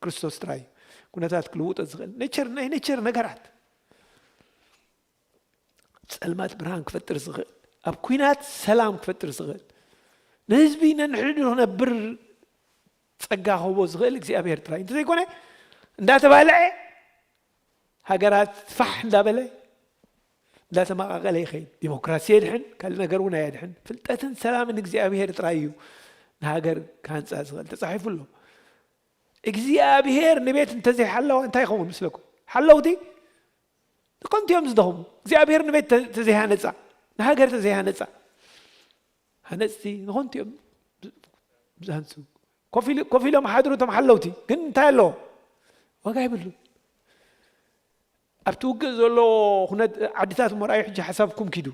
ክርስቶስ ጥራይ ኩነታት ክልውጦ ዝኽእል ነቸር ናይ ነቸር ነገራት ጸልማት ብርሃን ክፈጥር ዝኽእል ኣብ ኩናት ሰላም ክፈጥር ዝኽእል ንህዝቢ ነንሕድሕዱ ክነብር ጸጋ ክህቦ ዝኽእል እግዚኣብሔር ጥራይ እንተዘይኮነ እንዳተባልዐ ሃገራት ፋሕ እንዳበለ እንዳተመቃቀለ ይኸይድ ዲሞክራሲ የድሕን ካልእ ነገር እውን ኣየድሕን ፍልጠትን ሰላምን እግዚኣብሔር ጥራይ እዩ ንሃገር ክሃንፃ ዝኽእል ተፃሒፉ ኣሎ እግዚኣብሔር ንቤት እንተዘይሓለዋ እንታይ ይኸውን ምስለኩም ሓለውቲ ንኸንቱ እዮም ዝደኽሙ እግዚኣብሔር ንቤት ተዘይሃነፃ ንሃገር ተዘይሃነፃ ሃነፅቲ ንኸንቱ እዮም ዝሃንፁ ኮፍ ኢሎም ሓድሩ እቶም ሓለውቲ ግን እንታይ ኣለዎ ዋጋ ይብሉ ኣብቲ ውግእ ዘሎ ኩነት ዓድታት እሞ ርኣዩ ሕጂ ሓሳብኩም ኪዱ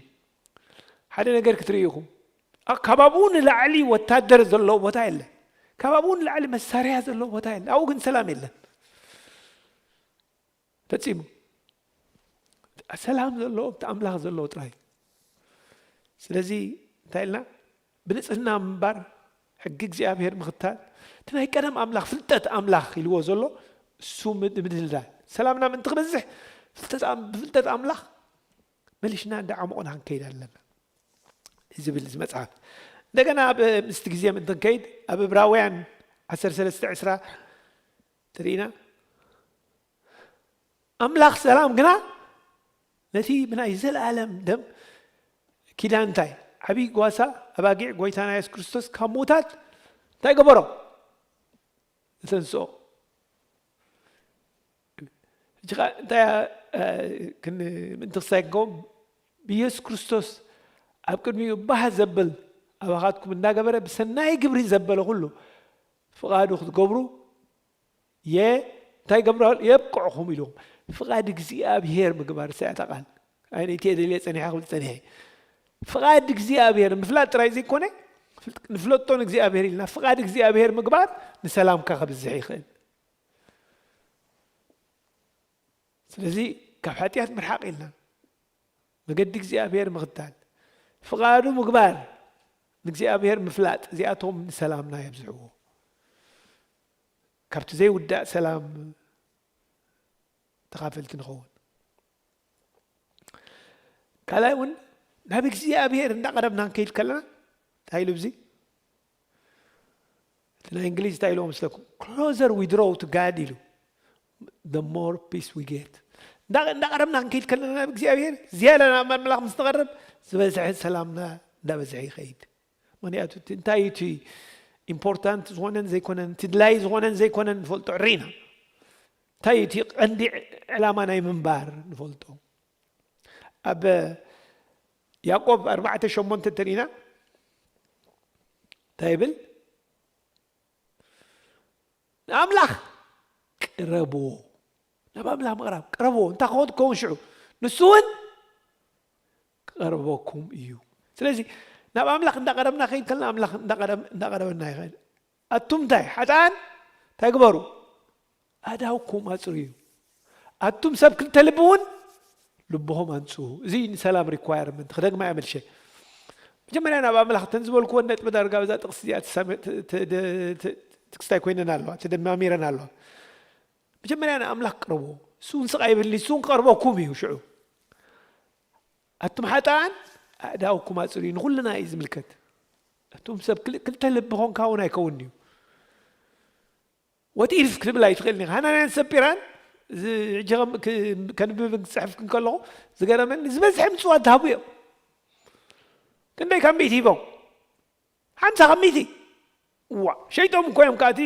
ሓደ ነገር ክትርኢ ኢኹም ካብ ኣብኡ ንላዕሊ ወታደር ዘለዎ ቦታ የለ ካብ ኣብኡ ንላዕሊ መሳርያ ዘለዎ ቦታ የለ ኣብኡ ግን ሰላም የለን ፈፂሙ ሰላም ዘለዎ እቲ ኣምላኽ ዘለዎ ጥራይ ስለዚ እንታይ ኢልና ብንፅህና ምንባር ሕጊ እግዚኣብሔር ምኽታል እቲ ናይ ቀደም ኣምላኽ ፍልጠት ኣምላኽ ኢልዎ ዘሎ እሱ ምድልዳል ሰላምና ምእንቲ ክበዝሕ ብፍልጠት ኣምላኽ መሊሽና እንዳዓሞቕና ክንከይድ ኣለና ዝብል እዚ መፅሓፍ እንደገና ኣብ ምስቲ ግዜ ምእንቲ ክንከይድ ኣብ እብራውያን ዓሰርተ ሰለስተ ዕስራ ትርኢና ኣምላኽ ሰላም ግና ነቲ ብናይ ዘለኣለም ደም ኪዳን እንታይ ዓብዪ ጓሳ ኣባጊዕ ጎይታና የሱስ ክርስቶስ ካብ ምውታት እንታይ ገበሮ ዝተንስኦ ሕጂ እንታይ ምእንቲ ክሳይ ክከውን ብየሱስ ክርስቶስ ኣብ ቅድሚኡ ባህ ዘብል ኣባኻትኩም እንዳገበረ ብሰናይ ግብሪ ዘበለ ኩሉ ፍቓዱ ክትገብሩ የ እንታይ ገብራ የብቅዕኹም ኢልዎም ፍቓድ እግዚኣብሄር ምግባር ሳያታ ቃል ኣይነይቲ የደልየ ፀኒሐ ክብል ፀኒሐ ፍቓድ እግዚኣብሄር ምፍላጥ ጥራይ ዘይኮነ ንፍለጦ ንእግዚኣብሄር ኢልና ፍቓድ እግዚኣብሄር ምግባር ንሰላምካ ከብዝሕ ይኽእል ስለዚ ካብ ሓጢኣት ምርሓቕ ኢልና መገዲ እግዚኣብሔር ምኽታል፣ ፍቓዱ ምግባር፣ ንእግዚኣብሔር ምፍላጥ፣ እዚኣቶም ንሰላምና የብዝሕዎ። ካብቲ ዘይውዳእ ሰላም ተኻፈልቲ ንኸውን። ካልኣይ እውን ናብ እግዚኣብሔር እንዳቐረብና ክንከይድ ከለና እንታይ ኢሉ እዚ እቲ ናይ እንግሊዝ እንታይ ኢልዎ መስለኩም? Closer we draw to God ኢሉ the more peace we get። እንዳቐረብና ክንከይድ ከለና ናብ እግዚኣብሔር ዝያዳ ናብ ኣምላኽ ምስ ንቐርብ ዝበዝሐ ሰላምና እንዳበዝሐ ይኸይድ። ምክንያቱ እንታይ እዩ እቲ ኢምፖርታንት ዝኾነን ዘይኮነን፣ እቲ ድላይ ዝኾነን ዘይኮነን ንፈልጦ ዕሪና። እንታይ እዩ እቲ ቀንዲ ዕላማ ናይ ምንባር ንፈልጦ። ኣብ ያዕቆብ ኣርባዕተ ሸሞንተ እንተሪኢና እንታይ ይብል? ንኣምላኽ ቅረብዎ። ናብ ኣምላኽ ምቕራብ ቅረብዎ። እንታይ ክኸውን ክኸውን ሽዑ ንሱ እውን ክቐርበኩም እዩ። ስለዚ ናብ ኣምላኽ እንዳቐረብና ከይድ ከለና ኣምላኽ እንዳቐረብ- እንዳቐረበና ይኸይድ። ኣቱም እንታይ ሓጥኣን እንታይ ግበሩ? ኣእዳውኩም ኣጽርዩ። ኣቱም ሰብ ክልተ ልቢ እውን ልብኹም ኣንጽሁ። እዚ ንሰላም ሪኳየርመንት ክደግማ እየ መልሸ። መጀመርያ ናብ ኣምላኽ እተን ዝበልክወን ነጥቢ ዳርጋ ብዛ ጥቕሲ እዚኣ ትሳመ- ት- ት- ት- ትክስታይ ኮይነን ኣለዋ፣ ተደማሚረን ኣለዋ። መጀመርያ ንኣምላኽ ቅረብዎ። እሱ እውን ስቕ ኣይብልኒ፣ እሱ እውን ክቐርበኩም እዩ። ሽዑ ኣቱም ሓጥኣን ኣእዳውኩም ኣጽርዩ። ንኹልና እዩ ዝምልከት። ኣቱም ሰብ ክል- ክልተ ልቢ ኾንካ እውን ኣይከውን እዩ። ወት ኢፍ ክትብል ኣይትኽእልን ኢኻ። ሃናንያን ሰጲራን እዚ ሕጂ ከም- ክ- ከንብብን ክጽሕፍን ከለኹ ዝገረመኒ ዝበዝሐ ምጽዋት ዝሃቡ እዮም። ክንደይ ካብ ሚእቲ ሂቦም? ሓምሳ ካብ ሚእቲ። ዋ ሸይጦም እኮ እዮም። ከኣቲ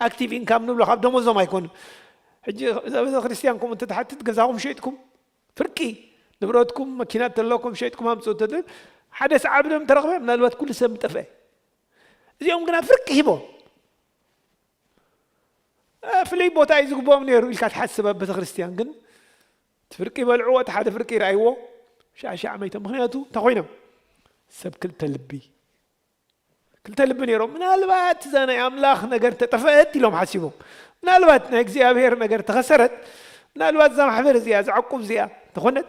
ኣክቲቭ ኢንካም ንብሎ ካብ ደሞዞም ኣይኮኑን። ሕጂ እዛ ቤተ ክርስቲያን ከምኡ እንተትሓትት ገዛኹም ሸይጥኩም ፍርቂ ንብረትኩም መኪና ተለኩም ሸይጥኩም ኣምፅኡ እንተትብል ሓደ ሰዓብ ደም ተረኽበ ምናልባት ኩሉ ሰብ ምጠፍአ። እዚኦም ግና ፍርቂ ሂቦም። እ፣ ፍሉይ ቦታ እዩ ዝግብኦም ነይሩ ኢልካ ትሓስብ ኣብ ቤተ ክርስቲያን። ግን እቲ ፍርቂ በልዕዎ፣ እቲ ሓደ ፍርቂ ይረኣይዎ፣ ሻዕ ሻዕ መይቶም። ምኽንያቱ እንታይ ኮይኖም? ሰብ ክልተ ልቢ፣ ክልተ ልቢ ነይሮም። ምናልባት እዛ ናይ ኣምላኽ ነገር ተጠፈአት ኢሎም ሓሲቦም። ምናልባት ናይ እግዚኣብሔር ነገር ተኸሰረት። ምናልባት እዛ ማሕበር እዚኣ፣ እዛ ዕቁብ እዚኣ ተኾነት።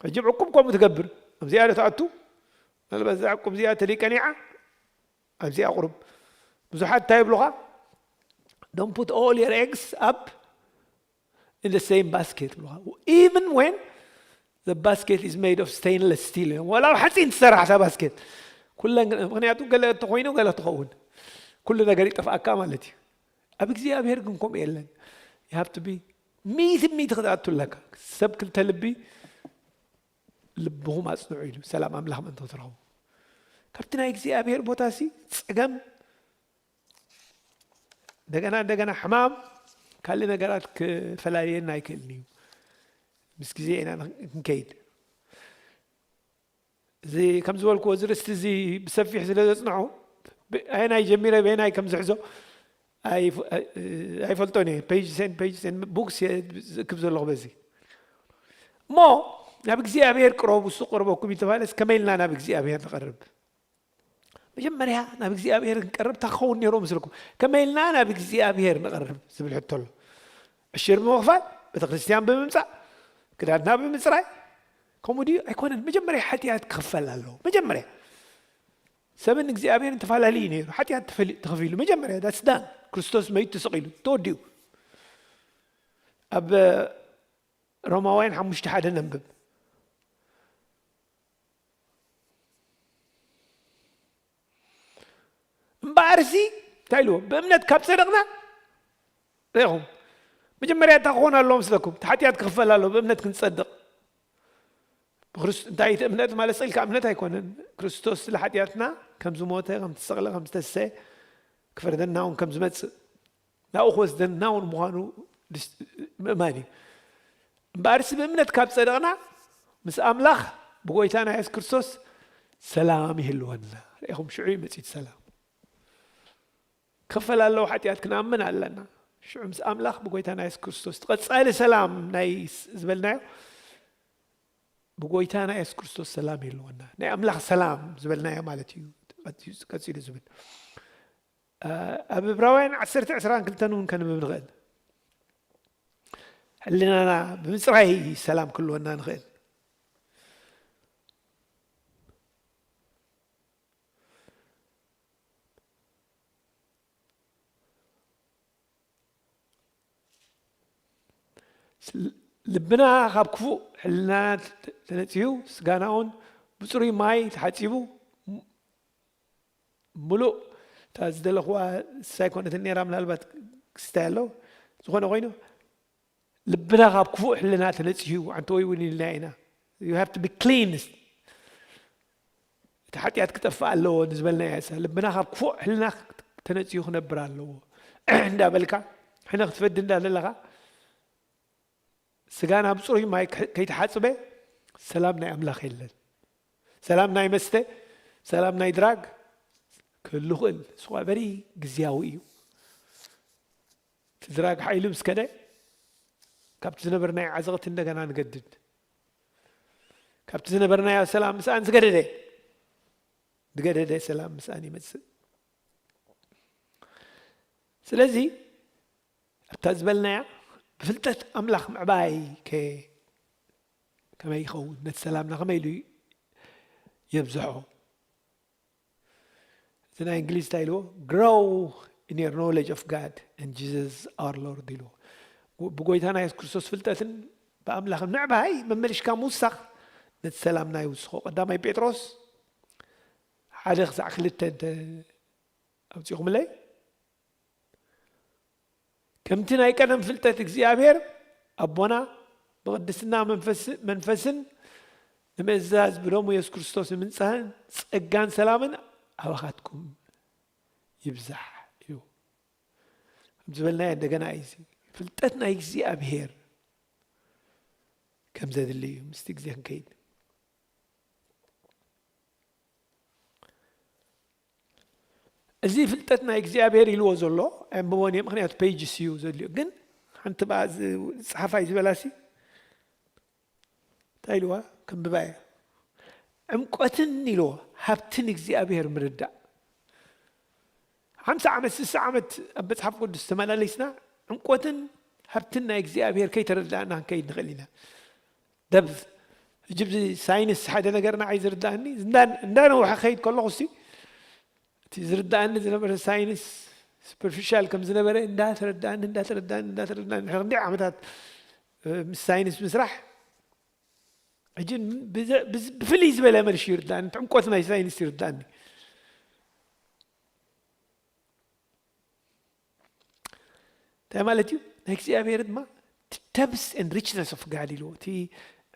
ሕጂ ዕቁብ ከምኡ ትገብር። ኣብዚኣ ዶ ትኣቱ? ምናልባት እዛ ዕቁብ እዚኣ ተደይቀኒዓ ኣብዚኣ ቁሩብ ብዙሓት እንታይ ይብሉኻ? Don't put all your eggs up in the same basket ይብሉኻ። Even when the basket is made of stainless steel እዮም። ዋላ ኣብ ሓፂን ትሰራሕ እታ ባስኬት። ኩለን ግን- ምኽንያቱ ገለ ተኾይኑ ገለ ትኸውን። ኩሉ ነገር ይጠፍኣካ ማለት እዩ። ኣብ እግዚኣብሔር ግን ከምኡ የለን። You have to be ሚእቲ ሚእቲ ክትኣቱ ኣለካ። ሰብ ክልተ ልቢ ልብኹም ኣጽንዑ ኢሉ ሰላም ኣምላኽ ምእንቲ ክትረኽቡ። ካብቲ ናይ እግዚኣብሔር ቦታ ሲ ጸገም እንደገና እንደገና ሕማም ካልእ ነገራት ክፈላልየና ኣይክእልን እዩ። ምስ ግዜ ኢና ክንከይድ። እዚ ከም ዝበልክዎ እዚ ርእስቲ እዚ ብሰፊሕ ስለ ዘጽንዖ ብ- ኣየናይ ጀሚረ በየናይ ከም ዝሕዞ ኣይፍ- ኣይ- ኣይፈልጦን እየ። ፔጅ ሴን ፔጅ ሴን ቡክስ እየ ዝእክብ ዘለኹ በዚ እሞ ናብ እግዚኣብሔር ቅረቡ እሱ ቅርበኩም እዩ ተባለስ ከመይ ኢልና ናብ እግዚኣብሔር ንቐርብ? መጀመርያ ናብ እግዚኣብሔር ክንቀርብ እንታይ ክኸውን ነይሮ ምስልኩም? ከመይ ኢልና ናብ እግዚኣብሔር ንቐርብ ዝብል ሕቶ ኣሎ። ዕሽር ብምኽፋል፣ ቤተ ክርስቲያን ብምምፃእ፣ ክዳንና ብምፅራይ፣ ከምኡ ድዩ ኣይኮነን? መጀመርያ ሓጢኣት ክኽፈል ኣለዎ። መጀመርያ ሰብን እግዚኣብሔርን ተፈላለዩ ነይሩ። ሓጢኣት ተፈሊ- ተኸፊሉ መጀመርያ that's done። ክርስቶስ መይቱ ተሰቒሉ ተወዲኡ። ኣብ ሮማውያን ሓሙሽተ ሓደ ነንብብ። እምበኣርሲ እንታይ ኢልዎ? ብእምነት ካብ ጸደቕና ርኢኹም። መጀመርያ እንታይ ክኾን ኣለዎ ምስለኩም? እቲ ሓጢኣት ክኽፈል ኣለዎ ብእምነት ክንጸድቕ። ብክርስቶ- እንታይ እቲ እምነት ማለት ስቕ ኢልካ እምነት ኣይኮነን። ክርስቶስ ስለ ሓጢኣትና ከም ዝሞተ፣ ከም ዝተሰቕለ፣ ከም ዝተሰየ ክፈርደና እውን ከም ዝመጽእ ናብኡ ክወስደና እውን ምዃኑ ድስ- ምእማን እዩ። እምበኣርሲ ብእምነት ካብ ጸደቕና ምስ ኣምላኽ ብጎይታና የሱስ ክርስቶስ ሰላም ይህልወና። ርኢኹም ሽዑ እዩ መጺኡ ሰላም። ክኽፈል ኣለዎ ሓጢኣት ክንኣምን ኣለና። ሽዑ ምስ ኣምላኽ ብጎይታና የሱስ ክርስቶስ እቲ ቀጻሊ ሰላም ናይ ስ- ዝበልናዮ ብጎይታና የሱስ ክርስቶስ ሰላም ይህልወና። ናይ ኣምላኽ ሰላም ዝበልናዮ ማለት እዩ። ቀጺ- ቀጺሉ ዝብል ኣ- ኣብ ዕብራውያን ዓሰርተ ዕስራን ክልተን እውን ከንብብ ንኽእል። ሕልናና ብምፅራይ ሰላም ክህልወና ንኽእል። ልብና ካብ ክፉእ ሕልና ተነፅዩ ስጋና እውን ብፅሩይ ማይ ተሓፂቡ ምሉእ እታ ዝደለኽዋ ሳይኮነትን ነራ ምናልባት ክስታይ ኣሎ ዝኾነ ኮይኑ ልብና ካብ ክፉእ ሕልና ተነፅዩ ኣንተ ወይ እውን ኢልና ኢና። You have to be cleansed። እቲ ሓጢኣት ክጠፍእ ኣለዎ ንዝበልናዮ እሳ ልብና ካብ ክፉእ ሕልና ተነጺሁ ክነብር ኣለዎ እንዳበልካ፣ ሕነ ክትፈዲ እንዳለለኻ፣ ስጋና ብጽሩይ ማይ ከ-፣ ከይተሓጽበ ሰላም ናይ ኣምላኽ የለን። ሰላም ናይ መስተ፣ ሰላም ናይ ድራግ ክህሉ ይኽእል። እሱ ኸኣ በሪ ግዝያዊ እዩ። እቲ ድራግ ሓይሉ ምስ ከደ፣ ካብቲ ዝነበርናዮ ዓዘቕቲ እንደገና ንገድድ። ካብቲ ዝነበርናዮ ሰላም ምስኣን ዝገደደ፣ ዝገደደ ሰላም ምስኣን ይመጽእ። ስለዚ ኣብታ ዝበልናያ ብፍልጠት ኣምላኽ ምዕባይ ከ ከመይ ይኸውን? ነቲ ሰላምና ከመይ ኢሉ የብዝሖ? እዚ ናይ እንግሊዝ እንታይ ኢልዎ? Grow in your knowledge of God and Jesus our Lord ኢልዎ። ብጎይታና የሱስ ክርስቶስ ፍልጠትን ብኣምላኽን ምዕባይ መመሊሽካ ምውሳኽ ነቲ ሰላምና ይውስኾ። ቀዳማይ ጴጥሮስ ሓደ ክሳዕ ክልተ እንተ ኣውጺኹምለይ፣ ከምቲ ናይ ቀደም ፍልጠት እግዚኣብሔር ኣቦና ብቕድስና መንፈስ-፣ መንፈስን ንምእዛዝ ብደሙ የሱስ ክርስቶስ ንምንጻህን ጸጋን ሰላምን ኣባኻትኩም ይብዛሕ እዩ። ከም ዝበልናዮ እንደገና እዩ። እዚ ፍልጠት ናይ እግዚኣብሔር ከም ዘድሊ እዩ። ምስቲ ግዜ ክንከይድ። እዚ ፍልጠት ናይ እግዚኣብሔር ኢልዎ ዘሎ ኣንብቦን እየ፣ ምኽንያቱ ፔጅስ እዩ ዘድልዮ። ግን ሓንቲ ብኣ ዝ-፣ ጸሓፋይ ዝበላሲ እንታይ ኢልዋ? ከንብባ እየ። ዕምቆትን ኢልዎ ሃብትን እግዚኣብሔር ምርዳእ። ሓምሳ ዓመት፣ ስሳ ዓመት ኣብ መጽሓፍ ቅዱስ ተመላለስና፣ ዕምቆትን ሃብትን ናይ እግዚኣብሔር ከይተረዳእና ክንከይድ ንኽእል ኢና። ደብ-፣ ሕጂ ብዚ ሳይንስ ሓደ ነገር ንዓይ ዝርዳእኒ፣ እንዳ-፣ እንዳነውሐ ከይድ ከለኹ ሲ፣ እቲ ዝርዳእኒ ዝነበረ ሳይንስ ሱፐርፊሻል ከም ዝነበረ እንዳተረዳእኒ፣ እንዳተረዳእኒ፣ እንዳተረዳእኒ፣ ድሕሪ ክንደይ ዓመታት፣ እ፣ ምስ ሳይንስ ምስራሕ፣ ሕጂ ብዘ-፣ ብዝ-፣ ብፍልይ ዝበለ መልሲ ይርዳእኒ፣ እቲ ዕምቆት ናይ ሳይንስ ይርዳእኒ። እንታይ ማለት እዩ? ናይ እግዚኣብሔር ድማ እቲ depth and richness of God ኢልዎ። እቲ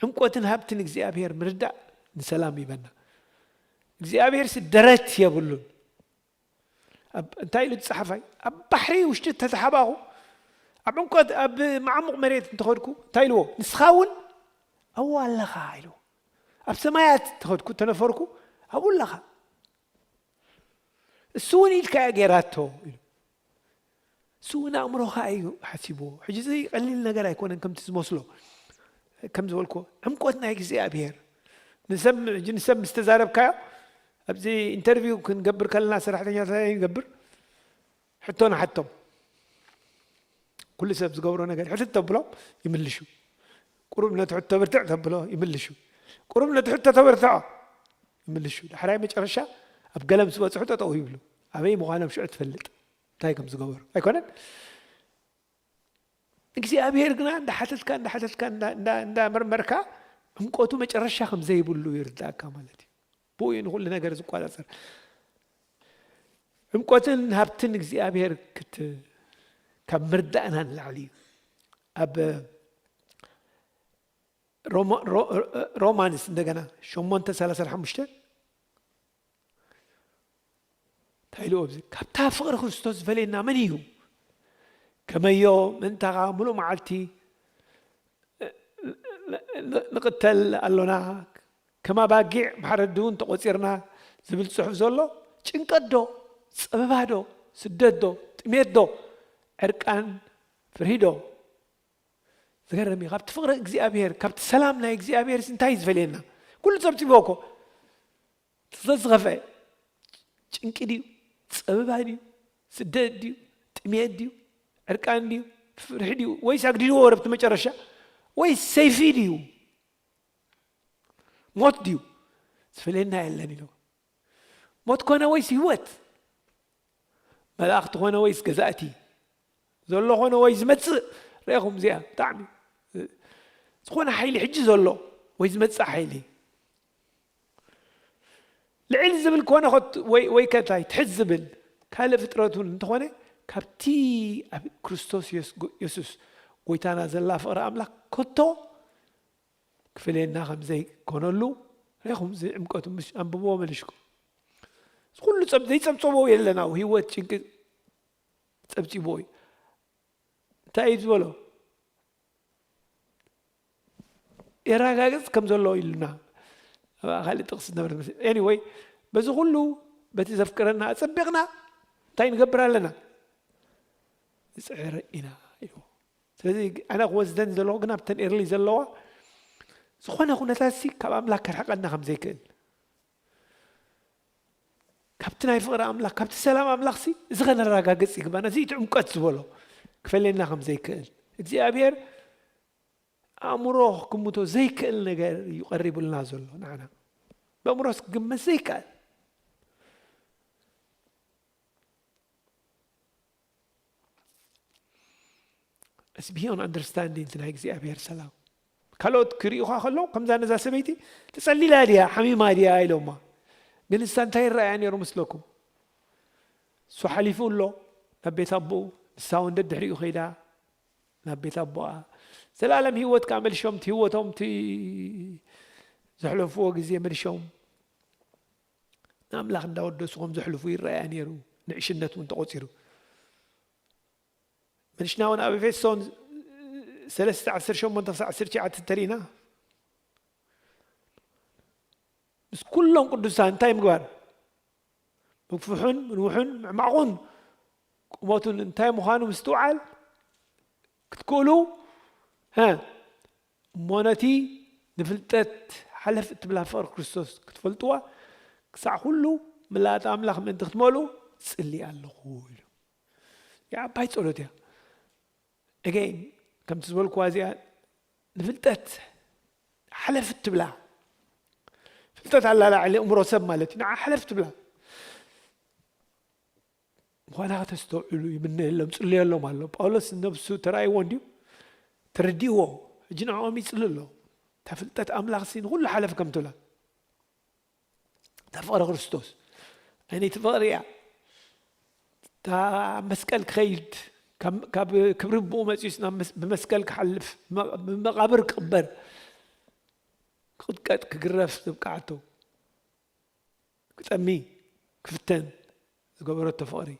ዕምቆትን ሃብትን እግዚኣብሔር ምርዳእ ንሰላም ይበና። እግዚኣብሔር ሲ ደረት የብሉን። ኣብ፣ እንታይ ኢሉ እቲ ጸሓፋይ? ኣብ ባሕሪ ውሽጢ ተተሓባኹ፣ ኣብ ዕምቆት፣ ኣብ መዓሙቕ መሬት እንተኸድኩ፣ እንታይ ኢልዎ? ንስኻ እውን ኣብኡ ኣለኻ ኢልዎ። ኣብ ሰማያት እንተኸድኩ፣ ተነፈርኩ፣ ኣብኡ ኣለኻ። እሱ እውን ኢድካ እያ ጌራቶ ኢሉ። እሱ እውን ኣእምሮኻ እዩ ሓሲብዎ። ሕጂ እዚ ቀሊል ነገር ኣይኮነን ከምቲ ዝመስሎ። ከም ዝበልኩዎ፣ ዕምቆት ናይ እግዚኣብሔር። ንሰብ፣ ሕጂ ንሰብ ምስ ተዛረብካዮ፣ ኣብዚ ኢንተርቪው ክንገብር ከለና ሰራሕተኛታት እንታይ ንገብር? ሕቶ ንሓቶም። ኩሉ ሰብ ዝገብሮ ነገር ሕትት ተብሎም ይምልሹ። ቁሩብ ነቲ ሕቶ ብርትዕ ተብሎ ይምልሹ። ቁሩብ ነቲ ሕቶ ተበርትዖ ይምልሹ። ዳሕራይ መጨረሻ ኣብ ገለ ምስ በጽሑ ጠጠው ይብሉ። ኣበይ ምዃኖም ሽዑ ትፈልጥ። እንታይ ከም ዝገበሩ። ኣይኮነን? እግዚኣብሔር ግና እንዳሓተትካ፣ እንዳሓተትካ፣ እንዳ-፣ እንዳ-፣ እንዳመርመርካ ዕምቆቱ መጨረሻ ከም ዘይብሉ ይርዳእካ ማለት እዩ። ብኡ እዩ ንኹሉ ነገር ዝቆጻጸር። ዕምቆትን ሃብትን እግዚኣብሔር ክት-፣ ካብ ምርዳእና ንላዕሊ እዩ። ኣብ ሮማ-፣ ሮ-፣ ሮማንስ እንደገና ሸሞንተ ሰላሳ ሓሙሽተ እንታይ ኢሉ ኣብዚ? ካብታ ፍቕሪ ክርስቶስ ዝፈለየና መን እዩ? ከመዮ ምእንታኻ ምሉእ መዓልቲ ን-፣ ን-፣ ንቕተል ኣሎና፣ ከም ኣባጊዕ ማሕረዲ እውን ተቖጺርና ዝብል ጽሑፍ ዘሎ፣ ጭንቀት ዶ? ጸበባ ዶ? ስደት ዶ? ጥሜት ዶ? ዕርቃን፣ ፍርሂ ዶ? ዝገርም እዩ። ካብቲ ፍቕሪ እግዚኣብሔር፣ ካብቲ ሰላም ናይ እግዚኣብሔር እንታይ እዩ ዝፈልየና? ኩሉ ጸብጺብዎ እኮ። ስለዝኸፍአ ጭንቂ ድዩ? ጸበባ ድዩ? ስደት ድዩ? ጥሜት ድዩ? ዕርቃን ድዩ? ፍርሒ ድዩ? ወይስ ኣግዲድዎ ወረብቲ መጨረሻ? ወይስ ሰይፊ ድዩ? ሞት ድዩ? ዝፈልየና የለን ኢልዎ። ሞት ኮነ ወይስ ህይወት? መላእኽቲ ኮነ ወይስ ገዛእቲ? ዘሎ ኮነ ወይ ዝመጽእ? ርኢኹም እዚኣ ብጣዕሚ ዝኾነ ሓይሊ ሕጂ ዘሎ ወይ ዝመጽእ ሓይሊ። ልዕል ዝብል ኮነ ኸት-፣ ወይ፣ ወይ ከ እንታይ ትሕት ዝብል ካልእ ፍጥረት እውን እንተኾነ ካብቲ ኣብ ክርስቶስ የስ-፣ የሱስ ጎይታና ዘላ ፍቕሪ ኣምላኽ ከቶ ክፍለየና ከም ዘይኮነሉ ርኢኹም። እዚ ዕምቀቱ ምሽ-፣ ኣንብብዎ መሊሽኩም። ኩሉ ጸብ-፣ ዘይጸብጸቦ የለን። ኣብ ህይወት ጭንቂ ጸብጺቦ እዩ። እንታይ እዩ ዝበሎ? የረጋግጽ ከም ዘሎ ኢሉና። ኣብ ካልእ ጥቕሲ ዝነበረ መስል። Anyway፣ በዚ ኩሉ በቲ ዘፍቅረና ኣጸቢቕና እንታይ ንገብር ኣለና? ንጽዕር ኢና ኢሉ። ስለዚ ኣነ ክወስደን ዘለኹ ግን ኣብተን ኤርሊ ዘለዋ ዝኾነ ኩነታት ሲ ካብ ኣምላኽ ከርሕቐና ከም ዘይክእል፣ ካብቲ ናይ ፍቕሪ ኣምላኽ፣ ካብቲ ሰላም ኣምላኽ ሲ እዚ ከነረጋግጽ ይግባና። እዚ እቲ ዕምቀት ዝበሎ ክፈልየና ከም ዘይክእል፣ እግዚኣብሔር ኣእምሮ ክግምቶ ዘይክእል ነገር እዩ ቀሪቡልና ዘሎ ንዓና። ብኣእምሮስ ክግመት ዘይከኣል። It's beyond understanding እቲ ናይ እግዚኣብሔር ሰላም። ካልኦት ክርእዩኻ ከለዉ፣ ከምዛ ነዛ ሰበይቲ ተጸሊላ ድያ፣ ሓሚማ ድያ ኢሎማ። ግን ንሳ እንታይ ይረኣያ ነይሩ ምስለኩም? እሱ ሓሊፉ ኣሎ ናብ ቤት ኣቦኡ፣ ንሳ እውን ደድሕሪኡ ከይዳ ናብ ቤት ኣቦኣ። ዘላለም ህይወት ከኣ መሊሾም፣ እቲ ህይወቶም፣ እቲ ዘሕለፍዎ ግዜ መሊሾም ንኣምላኽ እንዳወደሱ ከም ዘሕልፉ ይረኣያ ነይሩ። ንዕሽነት እውን ተቖጺሩ። ምንሽና እውን ኣብ ኤፌሶን ሰለስተ ዓሰርተ ሸሞንተ ክሳዕ ዓሰርተ ትሽዓተ እንተሪእና፣ ምስ ኩሎም ቅዱሳን እንታይ ምግባር? ምግፍሑን ምንውሑን ምዕማቑን ቁመቱን እንታይ ምዃኑ ምስትውዓል ክትክእሉ፣ ሀ፣ እሞ ነቲ ንፍልጠት ሓለፍ እትብላ ፍቕሪ ክርስቶስ ክትፈልጥዋ፣ ክሳዕ ኩሉ ምላእቲ ኣምላኽ ምእንቲ ክትመሉ ጽሊ ኣለኹ ኢሉ። እዚኣ ዓባይ ጸሎት እያ። Again፣ ከምቲ ዝበልኩዋ እዚኣ ንፍልጠት ሓለፍ ትብላ። ፍልጠት ኣላ ላዕሊ እምሮ ሰብ ማለት እዩ። ንዓ ሓለፍ ትብላ። ምዃና ከተስተውዕሉ ይምነየሎም፣ ጽልየሎም ኣሎ። ጳውሎስ ነብሱ ተራእይዎ እንድዩ፣ ተረዲእዎ። ሕጂ ንዕኦም ይጽሊ ኣሎ። እታ ፍልጠት ኣምላኽ ሲ ንኹሉ ሓለፍ ከም ትብላ። እታ ፍቕሪ ክርስቶስ። ኣይነይቲ ፍቕሪ እያ። እታ መስቀል ክኸይድ፣ ካብ፣ ካብ ክብሪ ብኡ መጺኡስ ናብ መስ-፣ ብመስቀል ክሓልፍ፣ ብመ-፣ ብመቓብር ክቕበር፣ ክቕጥቀጥ፣ ክግረፍ ዘብቅዓቶ። ክጠሚ፣ ክፍተን ዝገበረቶ ፍቕሪ።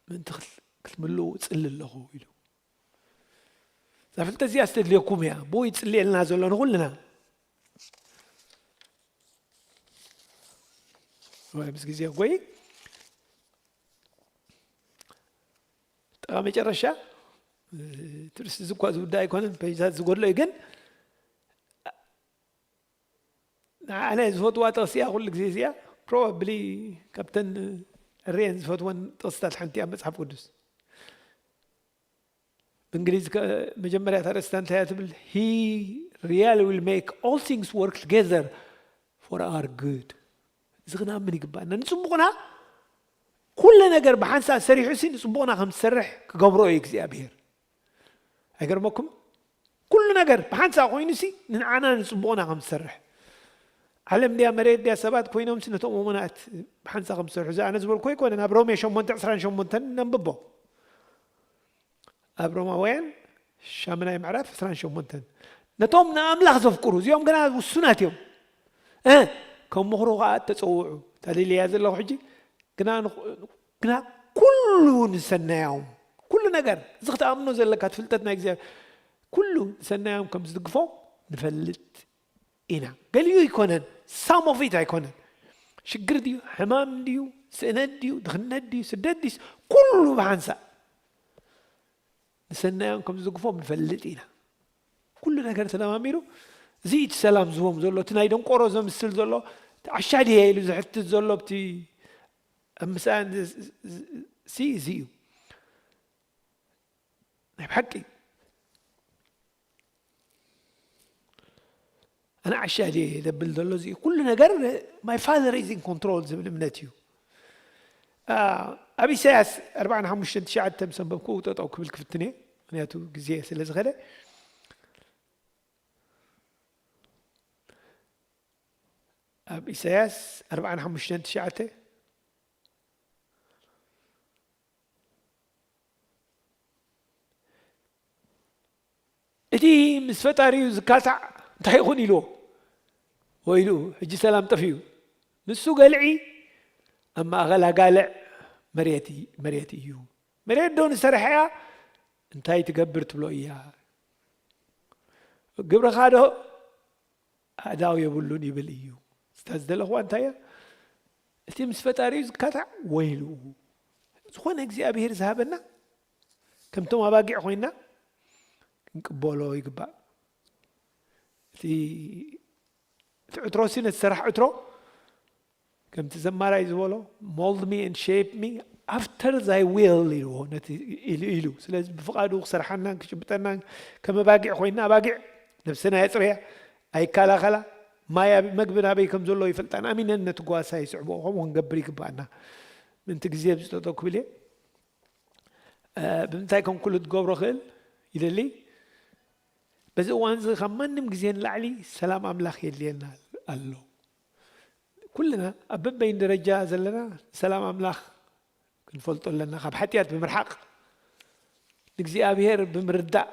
ምእንቲ ክት-፣ ክትምልኡ ጽሊ ኣለኹ ኢሉ። እዛ ፍልጠት እዚኣ ዝተድልየኩም እያ። ብኡ ይጽልየልና ዘሎ ንኹልና። ወይ ምስ ግዜ ጎይ ጠቓ መጨረሻ፣ ትርስ እዚ እኳ ዝውዳ ኣይኮነን፣ ፔጅታት ዝጎድሎ እዩ፣ ግን ንዓነ ዝፈትዋ ጥቕሲ እያ። ኩሉ ግዜ እዚኣ ፕሮባብሊ ካብተን ዕርየን ዝፈትወን ጥቕስታት ሓንቲ ኣብ መጽሓፍ ቅዱስ። ብእንግሊዝ ከ-፣ መጀመርያ እታ ርእስታ እንታይ እያ ትብል? He really will make all things work together for our good። እዚ ክንኣምን ይግባእና። ንጽቡቕና ኩሉ ነገር ብሓንሳእ ሰሪሑ ሲ ንጽቡቕና ከም ዝሰርሕ ክገብሮ እዩ እግዚኣብሔር። ኣይገርመኩም? ኩሉ ነገር ብሓንሳእ ኮይኑ ሲ ንዓና ንጽቡቕና ከም ዝሰርሕ። ዓለም ድያ፣ መሬት ድያ፣ ሰባት ኮይኖም ሲ ነቶም እሙናት ብሓንሳእ ከም ዝሰርሑ። እዚ ኣነ ዝበልኩ ኣይኮነን። ኣብ ሮሜ ሸሞንተ ዕስራን ሸሞንተን ነንብቦ። ኣብ ሮማውያን ሻምናይ ምዕራፍ ዕስራን ሸሞንተን። ነቶም ንኣምላኽ ዘፍቅሩ፣ እዚኦም ግና ውሱናት እዮም። እ፣ ከም ምኽሩ ኸኣ እተጸውዑ። እታ ደልያ ዘለኹ ሕጂ፣ ግና ንኹ-፣ ግና ኩሉ ንሰናዮም። ኩሉ ነገር፣ እዚ ክትኣምኖ ዘለካ፣ እቲ ፍልጠት ናይ እግዚኣብሔር፣ ኩሉ ንሰናዮም ከም ዝድግፎ ንፈልጥ ኢና። ገሊኡ ኣይኮነን፣ some of it ኣይኮነን። ሽግር ድዩ፣ ሕማም ድዩ፣ ስእነት ድዩ፣ ድኽነት ድዩ፣ ስደት ድዩ፣ ኩሉ ብሓንሳእ ንሰናዮም ከም ዝድግፎም ንፈልጥ ኢና። ኩሉ ነገር ተደማሚሩ፣ እዚ እቲ ሰላም ዝህቦም ዘሎ፣ እቲ ናይ ደንቆሮ ዘምስል ዘሎ፣ እቲ ዓሻ ድየ ኢሉ ዝሕትት ዘሎ፣ ኣብቲ ኣብ ምስኣን ዝ-፣ ዝ-፣ ዝ-፣ ሲ እዚ እዩ። ናይ ብሓቂ ኣነ ዓሻ ድየ ዘብል ዘሎ እዚ እዩ። ኩሉ ነገር my father is in control ዝብል እምነት እዩ። ኣ፣ ኣብ ኢሳያስ ኣርባዓን ሓሙሽተን ትሽዓተ ምስ ኣንበብኩ ጠጠው ክብል ክፍትን እየ፣ ምክንያቱ ግዜ ስለ ዝኸደ። ኣብ ኢሳያስ ኣርባዓን ሓሙሽተን ትሽዓተ፣ እቲ ምስ ፈጣሪኡ ዝካታዕ እንታይ ይኹን ኢልዎ? ወይሉ፣ ሕጂ ሰላም ጠፊኡ። ንሱ ገልዒ ኣብ ማእኸል ኣጋልዕ መሬት እይ-፣ መሬት እዩ። መሬት ዶ ንሰርሐያ እንታይ ትገብር ትብሎ እያ። ግብርኻ ዶ ኣእዳው የብሉን ይብል እዩ። እታ ዝደለኽዋ እንታይ እያ? እቲ ምስ ፈጣሪኡ ዝካታዕ ወይሉ። ዝኾነ እግዚኣብሔር ዝሃበና ከምቶም ኣባጊዕ ኮይና ክንቅበሎ ይግባእ። እቲ፣ እቲ ዕትሮ ሲ ነቲ ሰራሕ ዕትሮ ከምቲ ዘማራይ ዝበሎ "Mold me and shape me after thy will" ኢልዎ ነቲ ኢሉ ኢሉ። ስለዚ ብፍቓዱ ክሰርሓናን ክጭብጠናን ከም ኣባጊዕ ኮይና ኣባጊዕ ነብስና የጽርያ፣ ኣይከላኸላ፣ ማይ ኣብ-፣ መግቢ ናበይ ከም ዘሎ ይፈልጣን ኣሚነን ነቲ ጓሳ ይስዕቦ። ከምኡ ክንገብር ይግባኣና። ምንቲ ግዜ ብዝጠጠው ክብል እየ። እ፣ ብምንታይ ከም ኩሉ ትገብሮ ክእል ይደሊ። በዚ እዋን እዚ ካብ ማንም ግዜ ንላዕሊ ሰላም ኣምላኽ የድልየና ኣሎ። ኩልና ኣብ በበይን ደረጃ ዘለና ሰላም ኣምላኽ ክንፈልጦ ኣለና። ካብ ሓጢኣት ብምርሓቕ፣ ንእግዚኣብሔር ብምርዳእ፣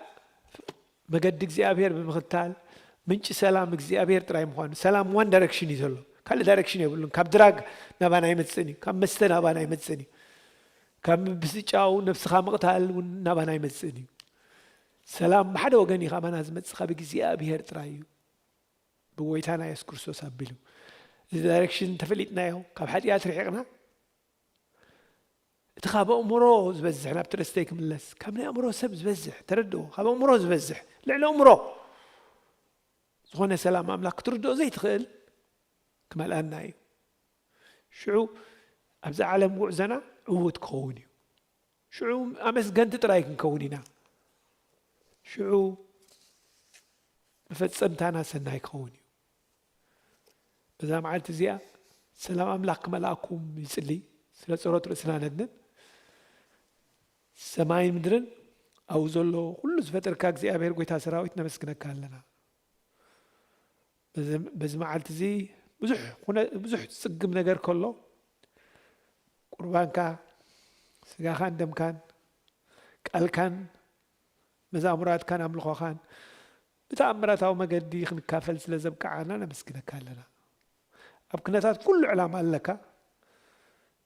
መገዲ እግዚኣብሔር ብምኽታል፣ ምንጪ ሰላም እግዚኣብሔር ጥራይ ምዃኑ። ሰላም ዋን ዳይሬክሽን እዩ ዘሎ፣ ካልእ ዳይሬክሽን የብሉን። ካብ ድራግ ናባና ኣይመጽእን እዩ፣ ካብ መስተ ናባና ኣይመጽእን እዩ፣ ካብ ምብስጫው ነብስኻ ምቕታል እውን ናባና ኣይመጽእን እዩ። ሰላም ብሓደ ወገን እዩ ካባና ዝመጽእ፣ ካብ እግዚኣብሔር ጥራይ እዩ፣ ብጎይታና የሱስ ክርስቶስ ኣቢሉ። እዚ ዳይሬክሽን እንተፈሊጥናዮ፣ ካብ ሓጢኣት ርሒቕና፣ እቲ ካብ ኣእምሮ ዝበዝሕ፣ ናብቲ ርእስተይ ክምለስ፣ ካብ ናይ ኣእምሮ ሰብ ዝበዝሕ፣ ተረድኦ፣ ካብ ኣእምሮ ዝበዝሕ፣ ልዕሊ ኣእምሮ ዝኾነ ሰላም ኣምላኽ ክትርድኦ ዘይትኽእል ክመልኣና እዩ። ሽዑ ኣብዛ ዓለም ጉዕዞና ዕዉት ክኸውን እዩ። ሽዑ ኣመስገንቲ ጥራይ ክንከውን ኢና። ሽዑ መፈጸምታና ሰናይ ክኸውን እዩ። በዛ መዓልቲ እዚኣ ሰላም ኣምላኽ ክመልኣኩም ይጽሊ። ስለ ጸሎት ርእስና ነድንን። ሰማይን ምድርን ኣብኡ ዘሎ ኩሉ ዝፈጠርካ እግዚኣብሔር ጎይታ ሰራዊት ነመስግነካ ኣለና። በዚ፣ በዚ መዓልቲ እዚ ብዙሕ ኩነ-፣ ብዙሕ ዝጽግም ነገር ከሎ፣ ቁርባንካ፣ ስጋኻን ደምካን፣ ቃልካን፣ መዛሙራትካን ኣምልኾኻን ብተኣምራታዊ መገዲ ክንካፈል ስለ ዘብቅዓና ነመስግነካ ኣለና። ኣብ ኩነታት ኩሉ ዕላማ ኣለካ።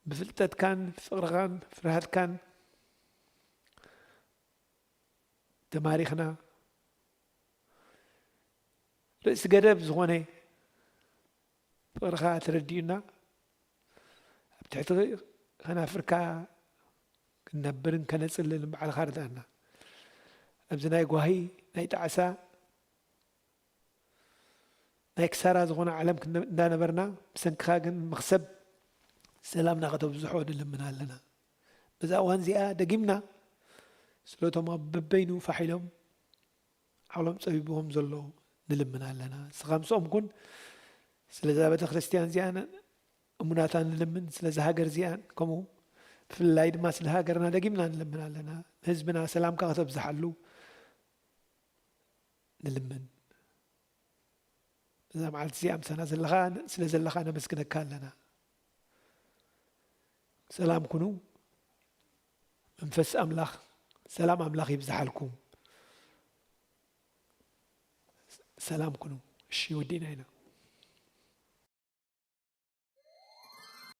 ብፍልጠትካን ፍቕርኻን ፍርሃትካን ተማሪኽና፣ ርእሲ ገደብ ዝኾነ ፍቕርኻ ተረዲኡና፣ ኣብ ትሕቲ ኸናፍርካ ክንነብርን ከነጽልን ባዕልኻ ርድኣና። ኣብዚ ናይ ጓሂ፣ ናይ ጣዕሳ፣ ናይ ክሳራ ዝኾነ ዓለም ክንነ-፣ እንዳነበርና፣ ብሰንክኻ ግን መኽሰብ ሰላምና ከተብዝሖ ንልምን ኣለና። በዛ እዋን እዚኣ ደጊምና ስለቶም ኣብ በበይኑ ፋሕ ኢሎም ዓቕሎም ጸቢብዎም ዘለዉ ንልምን ኣለና። ንስኻ ምስኦም ኩን። ስለዛ ቤተ ክርስቲያን እዚኣን እሙናታን ንልምን፣ ስለዛ ሃገር እዚኣን ከምኡ፣ ብፍላይ ድማ ስለ ሃገርና ደጊምና ንልምን ኣለና። ንህዝብና ሰላምካ ከተብዝሓሉ ንልምን። በዛ መዓልቲ እዚኣ ምሳና ዘለኻ፣ ስለ ዘለኻ ነመስግነካ ኣለና። ሰላም ኩኑ። መንፈስ ኣምላኽ፣ ሰላም ኣምላኽ ይብዝሓልኩም። ሰላም ኩኑ። እሺ፣ ወዲእና ኢና።